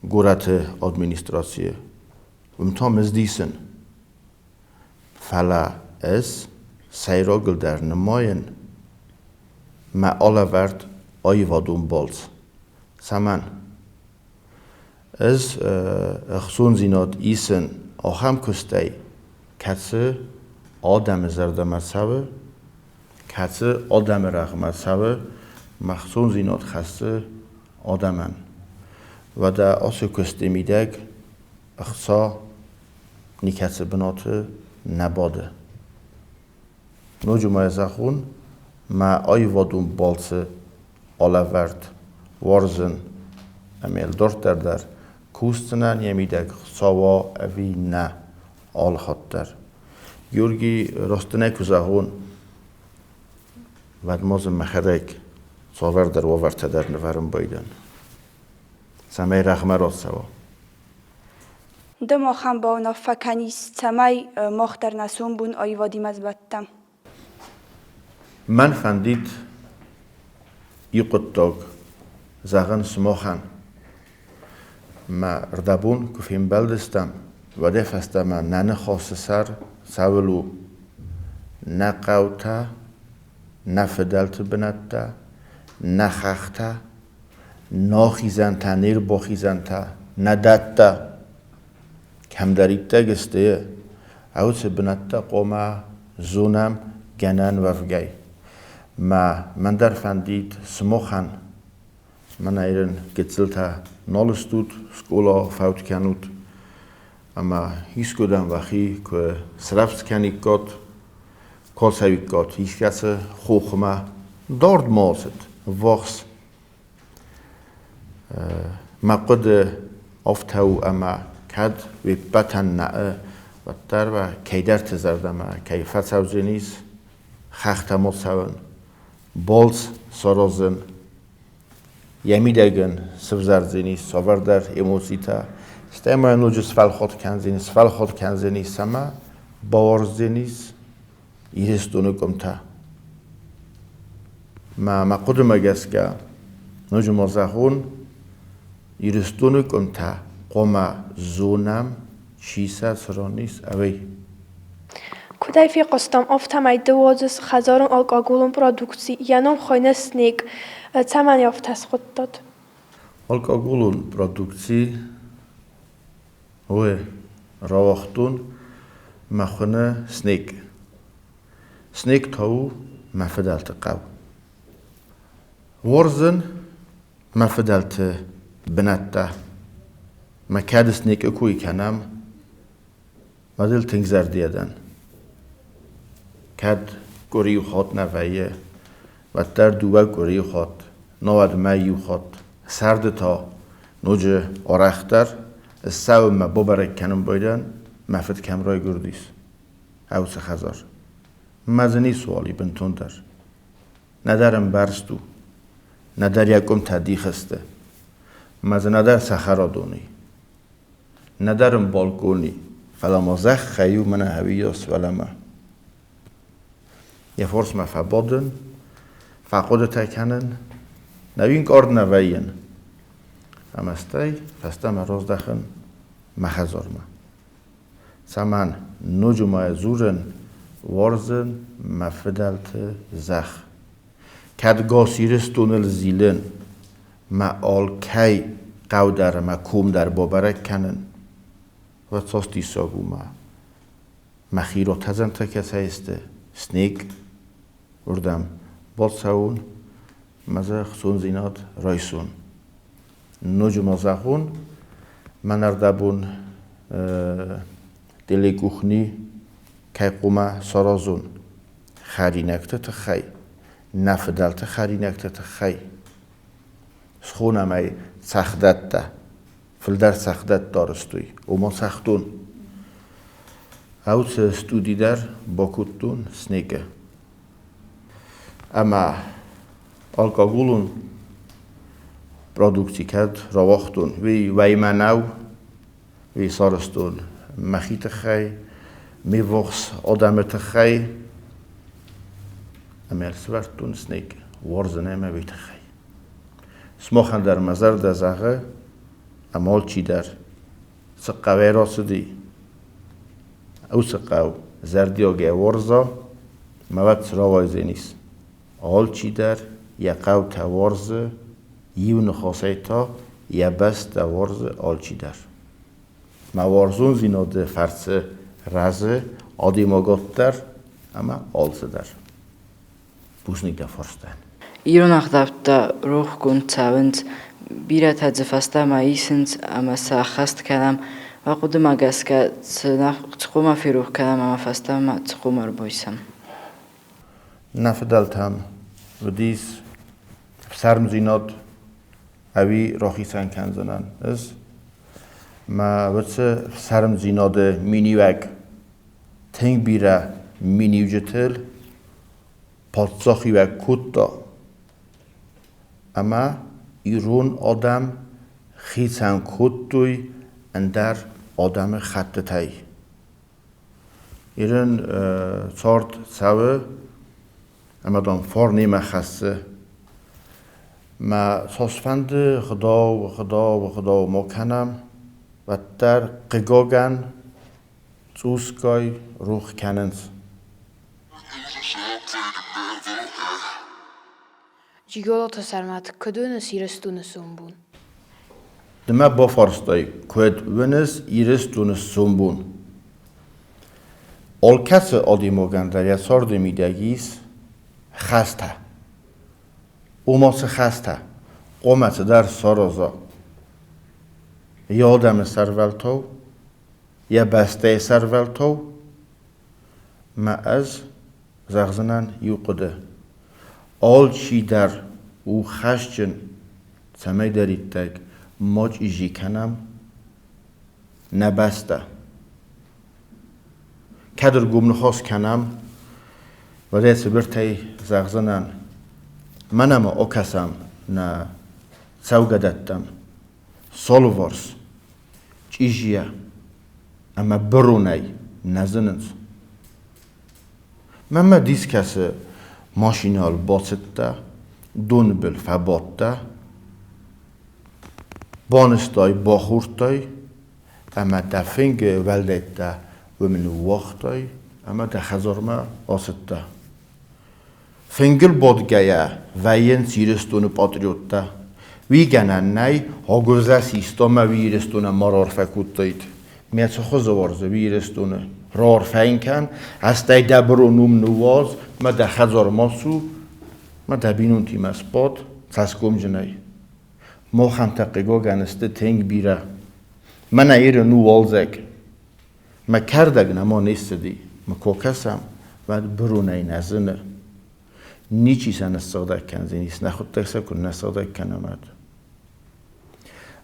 Горӕты администрацийы. Уым та мызд исын. Фӕлӕ ӕз сӕйрагыл дӕр нымайын мӕ алӕвӕрд аивадон балц. Цӕмӕн? Ӕз ӕхцондзинад исын ахӕм куыстӕй, кӕцы адӕмы зӕрдӕмӕ цӕуы, кӕцы адӕмы рӕгъмӕ цӕуы, мӕ хцондзинад хӕссы адӕмӕн. Уӕдӕ ацы куысты мидӕг ӕхца никӕцы бынаты нӕ бады. Ноджы ма йӕ зӕгъон, мӕ аивадон балцы алӕвӕрд уарзын ӕмӕ йыл дарддӕр дӕр кусдзынӕн йӕ мидӕг Хуыцауа ӕви нӕ, алыхатт дӕр. Георгий, раст дын ӕй куы зӕгъон, уӕд ма дзы мӕхӕдӕг цавӕрдӕр уавӕртӕ дӕр нывӕрын байдӕн, цӕмӕй рӕгъмӕ рацӕуа. Ды махӕн бауынаффӕ кӕнис, цӕмӕй мах дӕр нӕ сомбон аивадимӕ сбӕттӕм. Мӕн фӕндид и хъуыддаг зӕгъын сымахӕн. Мӕ рдӕбон куы фембӕлдыстӕм, уӕдӕй фӕстӕмӕ нӕ ныхасы сӕр цӕуыл у? Нӕ хъӕутӕ, нӕ фыдӕлты бынӕттӕ, нӕ хӕхтӕ, нӕ не рбахизӕнтӕ, нӕ дӕттӕ кӕмдӕриддӕр сты, уыцы бынӕттӕ хъуамӕ зонӕм гӕнӕн уӕвгӕй. Мӕ мӕн дӕр фӕндид сымахӕн, мӕнӕ ирын гыццылтӕ нал стут, скъола фӕуд кӕнут, ӕмӕ искуыдӕм уӕхи куы срӕвдз кӕниккат, куы ацӕуиккат искӕцы хохмӕ, дард ма ацыд, ӕввахс. Мӕ хъуыды афтӕ у, ӕмӕ кӕд уе ппӕтӕн нӕ, уӕддӕр уӕ кӕйдӕрты зӕрдӕмӕ кӕй фӕцӕудзӕнис хӕхтӕм ацӕуын, балц саразын, йӕ мидӕг ын сывзардзӕнис цавӕрдӕр эмоцитӕ, стӕй ма йын ноджы сфӕлхат кӕндзӕнис ӕмӕ бауарздзӕнис Ирыстоны къуымтӕ. Мӕ хъуыдымӕ гӕсгӕ, ноджы ма зӕгъон, Ирыстоны къуымтӕ хъуамӕ зонӕм, чи сӕ цы ран ис, ӕви. Куыдӕй фехъуыстам, афтӕмӕй ды уадзыс хӕдзарон алкоголон продукци, йӕ ном хуыйны «Снег». Цӕмӕн ӕй афтӕ схуыдтат? Алкоголон продукци Ой, рауагътон мӕ хуыны Снег. Снег та у мӕ фыдӕлты хъӕу. Уарзын мӕ фыдӕлты бынӕттӕ. Мӕ кӕд Снегы кой кӕнӕм, уӕд ыл тынг зӕрдийӕ дӕн. Кӕд къуыри иу хатт нӕ вӕййы, уӕддӕр дыууӕ къуыри иу хатт, науӕд мӕй иу хатт. Сӕрды та ноджы арӕхдӕр ссӕуын мӕ бабӕрӕг кӕнын байдайын, мӕ фыд кӕм райгуырдис, уыцы хӕдзар. Мӕ дзы ницыуал и бынтондӕр. Нӕдӕр ӕмбӕрзт у, нӕдӕр йӕ къуымтӕ дих сты, мӕ дзы нӕдӕр цӕхӕрадон и, нӕдӕр ын балкъон и, фӕлӕ ма зӕххӕй у мӕнӕ ӕвийас уӕлӕмӕ. Йӕ фарсмӕ фӕбадын, фӕхъуыдытӕ кӕнын, нӕуинкъард нӕ вӕййын. Ӕмӕ стӕй фӕстӕмӕ раздӕхын мӕ хӕдзармӕ. Цӕмӕн ноджы ма дзурын, уарзын мӕ фыдӕлты зӕхх. Кӕд гас Ирыстоныл зилын, мӕ алкӕй хъӕу дӕр ӕмӕ ком дӕр бабӕрӕг кӕнын, уӕд цас диссаг у мӕ мӕхи ротӕдзӕнтӕ кӕцӕй сты, снег, уырдӕм бацӕуон мӕ дзы ӕхцондзинад райсон. Ноджы ма зӕгъон, мӕн ӕрдӕбон телекухни кӕй хъуамӕ саразон хӕринӕгты тыххӕй, нӕ фыдӕлты хӕринӕгты тыххӕй. Схонӕм ӕй цӕхдӕттӕ. Фылдӕр цӕхдӕттӕ арӕзтой, ома цӕхдон. Ауцы студи дӕр бакодтон снегы. Ӕмӕ алкоголон продукци кӕд рауагътон, уый уӕймӕ нӕу, уый сарӕзтон мӕхи тыххӕй, ме ввахс адӕмы тыххӕй ӕмӕ ӕрцӕвӕрдтон снег, уарзын ӕмӕ уый тыххӕй. Сымахӕн дӕр мӕ зӕрдӕ зӕгъы, ӕмӕ алчидӕр, цы хъӕуӕй рацыди, уыцы хъӕу зӕрдиагӕй уарза, ӕмӕ уӕд цы рауайдзӕнис? Алчидӕр йӕ хъӕутӕ уарзы, иу ныхасӕй та йӕ бӕстӕ уарзы алчидӕр. Мӕ уарзондзинады фӕрцы рӕзы адӕймагад дӕр ӕмӕ алцыдӕр. Бузныг дӕ фарстӕн. Ирон ӕгъдӕуттӕ рохгонд цӕуынц, бирӕтӕ дзы фӕстӕмӕ исынц ӕмӕ сӕ ӕххӕст кӕнӕм. Уӕ хъуыдымӕ гӕсгӕ цы хъуамӕ ферох кӕнӕм ӕмӕ фӕстӕмӕ цы хъуамӕ ӕрбайсӕм? Нӕ фыдӕлтӕм уыдис ӕфсармдзинад ӕви рахицӕн кӕндзынӕн ӕз. Мӕ уыцы ӕфсармдзинады миниуӕг тынг бирӕ миниуджытыл паддзахиуӕг кодта ӕмӕ ирон адӕм хицӕн кодтой ӕндӕр адӕмы хӕттытӕй. Ирон цард цӕуы ӕмӕ дам фарнимӕ хӕссы. Мӕ цасфӕнды гъдау, гъдау, гъдау ма кӕнӕм, уӕддӕр хъыгагӕн цъусгай рух кӕнынц. Джиголаты Сӕрмӕт, куыд уыныс Ирыстоны сомбон? Ды мӕ бафарстай, куыд уыныс Ирыстоны сомбон? Алкӕцы адӕймагӕн дӕр йӕ царды мидӕг ис хӕстӕ. Ома цы хӕстӕ, хъуамӕ цыдӕр сараза йӕ адӕмы сӕрвӕлтау, йӕ бӕстӕйы сӕрвӕлтау, мӕ ӕз зӕгъдзынӕн иу хъуыды. Алчидӕр у хӕсджын, цӕмӕйдӕриддӕр ма чъизи кӕнӕм нӕ бӕстӕ. Кӕд ӕргом ныхас кӕнӕм, уӕд ӕй цыбыртӕй зӕгъдзынӕн. Мӕнӕ ма акӕсӕм нӕ цӕугӕдӕттӕм. Солварс, чъизийӕ ӕмӕ быронӕй нӕ зынынц. Мӕнмӕ дис кӕсы, машинӕйыл бацыдтӕ, доны был фӕбадтӕ, банызтай, бахордтай ӕмӕ дӕ фынгы уӕлдӕйттӕ уым ныууагътай ӕмӕ дӕ хӕдзармӕ ацыдтӕ. Фынгыл бадгӕйӕ вӕййынц Ирыстоны патриоттӕ. Уый гӕнӕн нӕй, агуывзӕ систа мӕ уый Ирыстонӕн ма раарфӕ кодтаид. Ме цы хуызы уарзы уый Ирыстоны? Раарфӕ йын кӕн, ӕстӕй дӕ бырон уым ныууадз, мӕ дӕ хӕдзармӕ цу, мӕ дӕ бинонтимӕ сбад цӕсгомджынӕй. Махӕн та хъыгагӕн сты тынг бирӕ. Мӕнӕ Иры у уалдзӕг. Мӕ кӕрдӕг нӕма не ссыди, мӕ куы кӕсӕм, уӕд быронӕй нӕ зыны. Ничи сӕ ныссыгъдӕг кӕндзӕнис, нӕхуыдтӕг сӕ куы нӕ сыгъдӕг кӕнӕм, уӕд.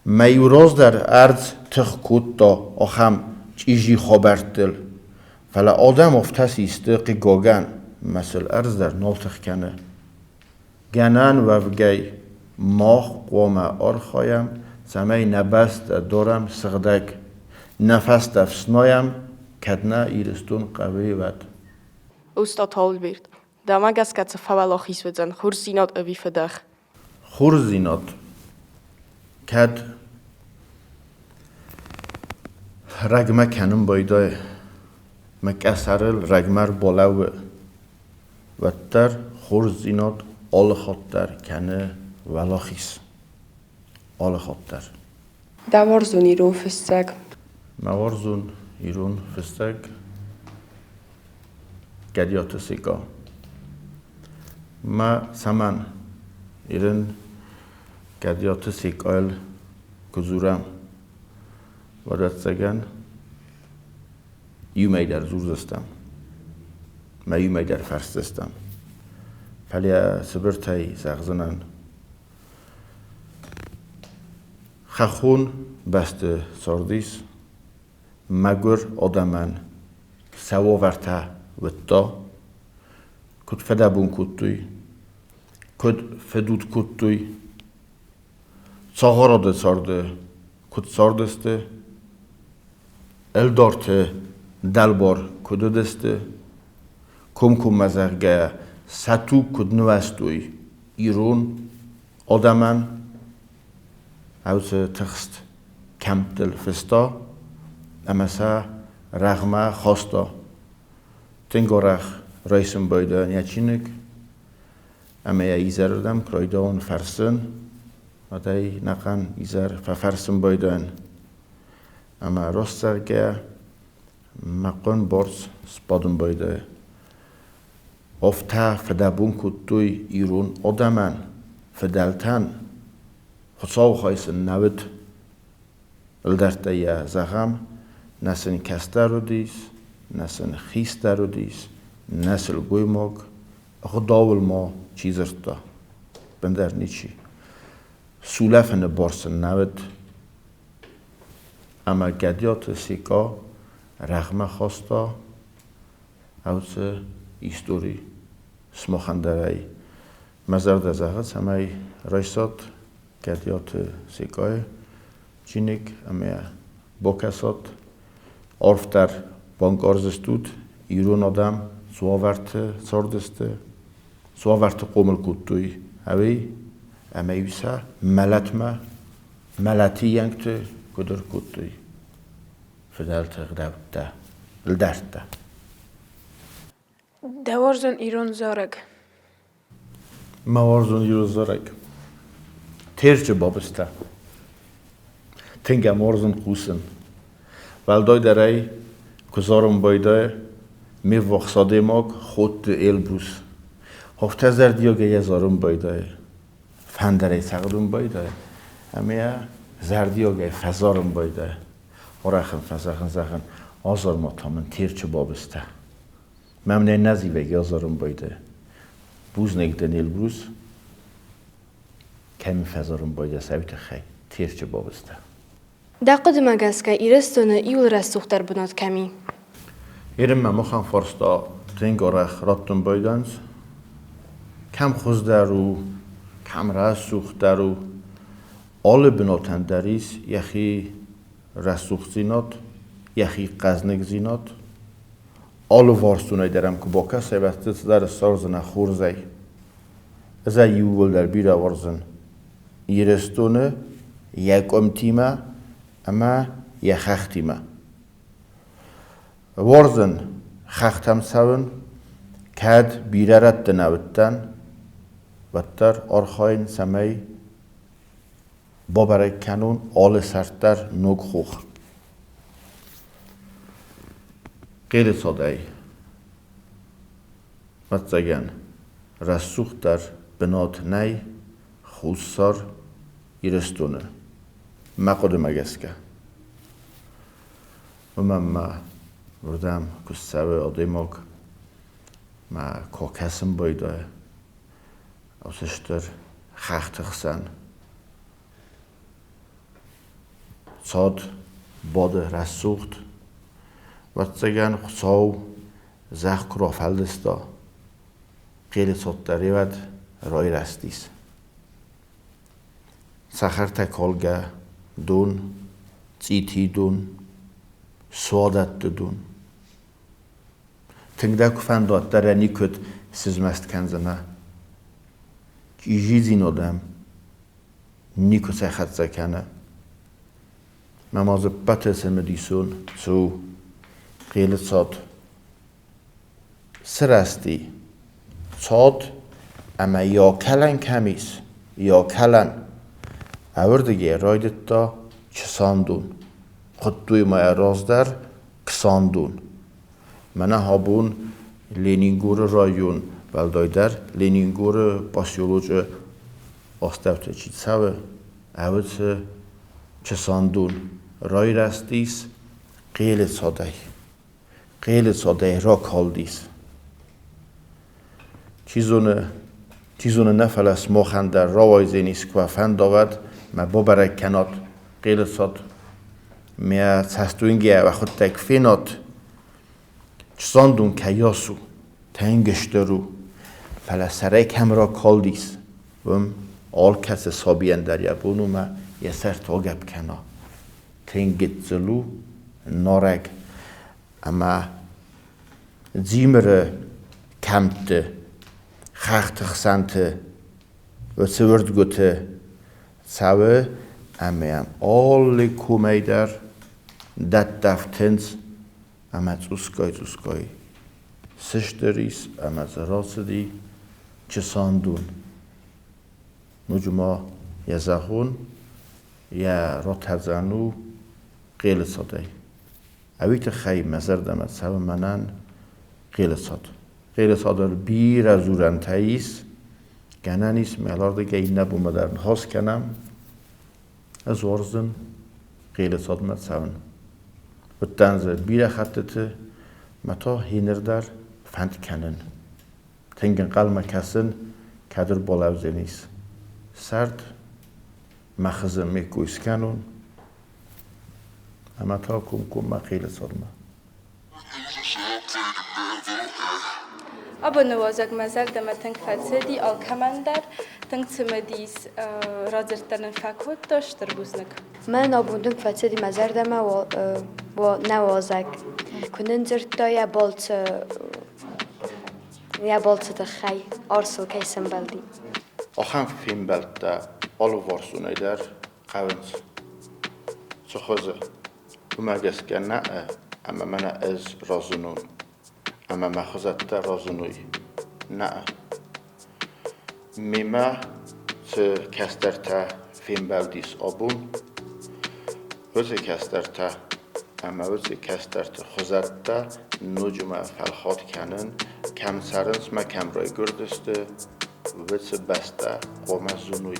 Мӕ иу раздӕр ӕрдз тых кодта ахӕм чъизи хабӕрттыл, фӕлӕ адӕм афтӕ систы хъыгагӕн, мӕ сыл ӕрдз дӕр нал тых кӕны. Гӕнӕн уӕвгӕй, мах хъуамӕ архайӕм, цӕмӕй нӕ бӕстӕ дарӕм сыгъдӕг, нӕ фӕстӕ фснайӕм, кӕд нӕ Ирыстон хъӕуы, уӕд. Устат Альберт, дӕмӕ гӕсгӕ цы фӕуӕлахиз уыдзӕн хорздзинад ӕви фыдӕх? Хорздзинад кӕд рӕгмӕ кӕнын байдайы, мӕ къӕсӕрыл рӕгмӕ ӕрбалӕууы, уӕддӕр хорздзинад алы хатт дӕр кӕны уӕлахиз. Алы хатт дӕр. Дӕ уарзон ирон фыссӕг? Мӕ уарзон ирон фыссӕг Гӕдиаты Секъа. Мӕ цӕмӕн ирын Гӕдиаты Секъайыл куы дзурӕм, уӕд ӕцӕгӕн иумӕ дӕр дзурдзыстӕм, мӕ иумӕ дӕр фӕрсдзыстӕм. Фӕлӕ цыбыртӕй зӕгъдзынӕн, хӕххон бӕсты цардис мӕгуыр адӕмӕн сӕ уавӕртӕ уыдта, куыд фыдӕбон кодтой, куыд фыдуд кодтой, цагъарады царды куыд цардысты, ӕлдарты дӕлбар куыд уыдысты, комкоммӕ зӕгъгӕ, сӕ туг куыд нуӕзтой ирон адӕмӕн, ӕуцы тыхст кӕмттыл фыста ӕмӕ сӕ рӕгъмӕ хаста. Тынг арӕх райсын байдайын йӕ чиныг ӕмӕ йӕ изӕрырдӕм куы райдайон фӕрсын, уӕд ӕй ӕнӕхъӕн изӕр фӕфӕрсын байдайын. Ӕмӕ раст зӕгъгӕ, мӕ хъуын бӕрц сбадын байдайы. Афтӕ фыдӕбон кодтой ирон адӕмӕн, фыдӕлтӕн. Хуыцауы хай сын нӕ уыд. Ӕлдӕрттӕ йӕ зӕгъӕм, нӕ сын кӕстӕр уыдис, нӕ сын хистӕр уыдис, нӕ сылгоймаг, ӕгъдауыл ма чи дзырдта, бындӕр ничи. Сулӕфыны бар сын нӕ уыд. Ӕмӕ Гӕдиаты Секъа рӕгъмӕ хаста ӕуцы истори сымахӕн дӕр ӕй мӕ зӕрдӕ зӕгъы, цӕмӕй райсат Гӕдиаты Секъайы чиныг ӕмӕ бакӕсат, арфдӕр банкъардзыстут, ирон адӕм цы уавӕрты цардысты, цы уавӕрты хъомыл кодтой, ӕви ӕмӕ-иу сӕ мӕлӕтмӕ, мӕлӕты йӕнгты куыд ӕркодтой фыдӕлты ӕгъдӕуттӕ, ӕлдӕрттӕ. Дӕ уарзон ирон зарӕг? Мӕ уарзон ирон зарӕг. Терчы бабызтӕ. Тынг ӕм уарзын хъусын. Уӕлдайдӕр ӕй куы зарын байдайы ме ввахс адӕймаг Ходты Эльбрус. Афтӕ зӕрдиагӕй йӕ зарын байдайы. Фӕндырӕй цӕгъдун байдайа ӕмӕ йӕ зӕрдиагӕй фӕзарын байдайа. Арӕх ын фӕзӕгъын, зӕгъын, азар-ма та мын Терчы бабызтӕ. Мӕм нӕ нӕ зивӕг азарын байдайа. Бузныг дын, Эльбрус, кӕм фӕзарын байдайа сӕ уый тыххӕй Терчы бабызтӕ. Дӕ хъуыдымӕ гӕсгӕ Ирыстоны иуыл рӕсугъддӕр бынат кӕм и? Ирынмӕ махӕн фарста тынг арӕх раттын байдайынц. Кӕм хуыздӕр у, кӕм рӕсугъддӕр у. Алы бынатӕн дӕр ис йӕхи рӕсугъддзинад, йӕхи хъӕзныгдзинад. Алыварсонӕй дӕр ӕм куы бакӕсай, уӕд дзы цыдӕр ссардзынӕ хорзӕй. Ӕз ӕй иууылдӕр бирӕ уарзын. Ирыстоны йӕ къуымтимӕ ӕмӕ йӕ хӕхтимӕ. Уарзын хӕхтӕм цӕуын, кӕд бирӕ рӕтты нӕ уыдтӕн, уӕддӕр архайын, цӕмӕй бабӕрӕг кӕнон алы сӕрд дӕр ног хох. Хъелы цадӕй, ӕвӕццӕгӕн, рӕсугъддӕр бынат нӕй Хуссар Ирыстоны, мӕ хъуыдымӕ гӕсгӕ. Уымӕн ма уырдӕм куы ссӕуы адӕймаг, мӕ куы кӕсын байдайы, уыцы стыр хӕхты хсӕн. Цад бады рӕсугъд. Ӕвӕццӕгӕн, Хуыцау зӕхх куы рафӕлдыста, хъелы цот дӕр уӕд райрӕзтис. Цӕхӕртӕ калгӕ дон, цъити дон, суадӕтты дон. Тынг дӕ куы фӕнда, уӕддӕр ӕй никуыд сызмӕст кӕндзынӕ. Чъизидзинад ӕм никуыцӕй хӕццӕ кӕны. Мӕ ма дзы ппӕты цымыдисон цы у? Хъелы цад сырӕзти. Цад ӕмӕ йӕ кӕлӕн кӕм ис, йӕ кӕлӕн. Ӕвырдыгӕй райдыдта Чысандон. Хуыдтой ма йӕ раздӕр Ксандон. Мӕнӕ абон Ленингоры район, уӕлдайдӕр Ленингоры поселочы астӕуты чи цӕуы, ӕвыцы Чысандон райрӕзтис Хъелы цадӕй. Хъелы цадӕй ракалдис. Чи зоны, чи зоны нӕ, фӕлӕ сымахӕн дӕр рауайдзӕнис, куы уӕ фӕнда, уӕд мӕ бабӕрӕг кӕнат Хъелы цад. Мӕ цӕстуынгӕ уӕхуыдтӕг фенат, Чысандон кӕйас у, тынг стыр у, фӕлӕ сӕрӕй кӕм ракалдис, уым алкӕцы сабийӕн дӕр йӕ бон у мӕ йӕ сӕр агӕпп кӕна. Тынг гыццыл у, нарӕг ӕмӕ Дзимыры кӕмтты, хӕхты хсӕнты, уыцы уырдгуыты цӕуы ӕмӕ йӕм алы комӕй дӕр дӕттӕ фтынц ӕмӕ цъусгай-цъусгай сыстыр ис ӕмӕ дзы рацыди Чысандон. Ноджы ма йӕ зӕгъон, йӕ ратӕдзӕн у Хъелы цадӕй. Ӕуый тыххӕй мӕ зӕрдӕмӕ цӕуы мӕнӕн Хъелы цад. Хъелы цадыл бирӕ дзурӕнтӕ ис, гӕнӕн ис мӕлардыгӕй иннӕ бонмӕ дӕр ныхас кӕнӕм. Ӕз уарзын Хъелы цадмӕ цӕуын. Уыдтӕн дзы бирӕ хӕттыты, мӕ та хиныр дӕр фӕнд кӕнын. Тынг ӕнхъӕлмӕ кӕсын, кӕд ӕрбалӕудзӕнис. Сӕрд мӕ хызы ме ккой скӕнон ӕмӕ та комкоммӕ Хъелы цадмӕ. Абоны уазӕг мӕ зӕрдӕмӕ тынг фӕцыди алкӕмӕн дӕр. Тынг цымыдис радзырдтӕ нын фӕкодта. Стыр бузныг. Мӕн абон тынг фӕцыди мӕ зӕрдӕмӕ нӕ уазӕг. Куы нын дзырдта йӕ балцы йӕ балцы тыххӕй арсыл кӕй сӕмбӕлди. Ахӕм фембӕлдтӕ алыварсонӕй дӕр хъӕуынц. Цы хуызы? Уымӕ гӕсгӕ нӕ ӕмӕ мӕнӕ ӕз разынон, ӕмӕ мӕ хуызӕттӕ разыной. Нӕ. Мемӕ цы кӕстӕртӕ фембӕлдис абон, уыцы кӕстӕртӕ ӕмӕ уыцы кӕстӕрты хуызӕттӕ ноджы ма фӕлхат кӕнын, кӕм цӕрынц мӕ кӕм райгуырдысты. Уыцы бӕстӕ хъуамӕ зоной.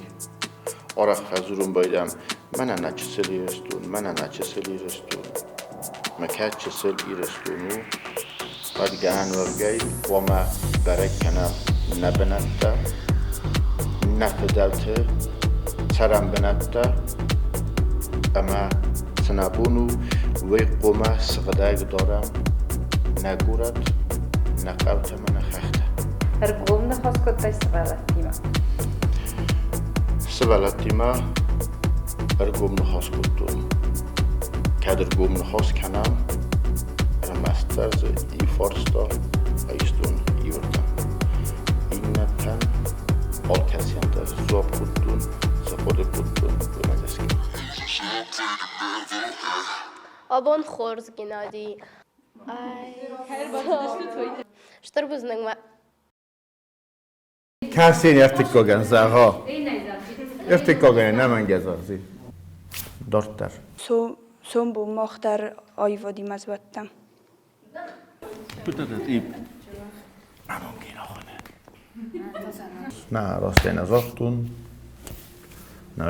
Арӕх фӕдзурын байдайӕм, мӕнӕ нӕ чысыл Ирыстон, мӕнӕ нӕ чысыл Ирыстон. Мӕ кӕд чысыл Ирыстон у, уӕд гӕнӕн уӕвгӕй хъуамӕ бӕрӕг кӕнӕм нӕ бынӕттӕ, нӕ фыдӕлты цӕрӕн бынӕттӕ ӕмӕ цы нӕ бон у, уый хъуамӕ сыгъдӕг дарӕм нӕ горӕт, нӕ хъӕутӕ ӕмӕ нӕ хӕхтӕ. Ӕргом ныхас кодтай сывӕллӕттимӕ? Сывӕллӕттимӕ ӕргом ныхас кодтон. Кӕд ӕргом ныхас кӕнӕм, ӕрмӕстдӕр дзы иу фарста айстон иуырдӕм. Иннӕтӕн алкӕцыйӕн дӕр дзуапп кодтон, цы хъуыды кодтон, уымӕ гӕсгӕ. Абон хорз, Геннадий. Стыр бузныг мӕ. Кӕцыйӕн ӕртыккагӕн зӕгъа? Ӕртыккагӕн ӕнӕмӕнгӕ зӕгъдзи. Дарддӕр. Сомбон мах дӕр аивадимӕ сбӕттӕм. Нӕ, раст ӕй нӕ загътон. Нӕ,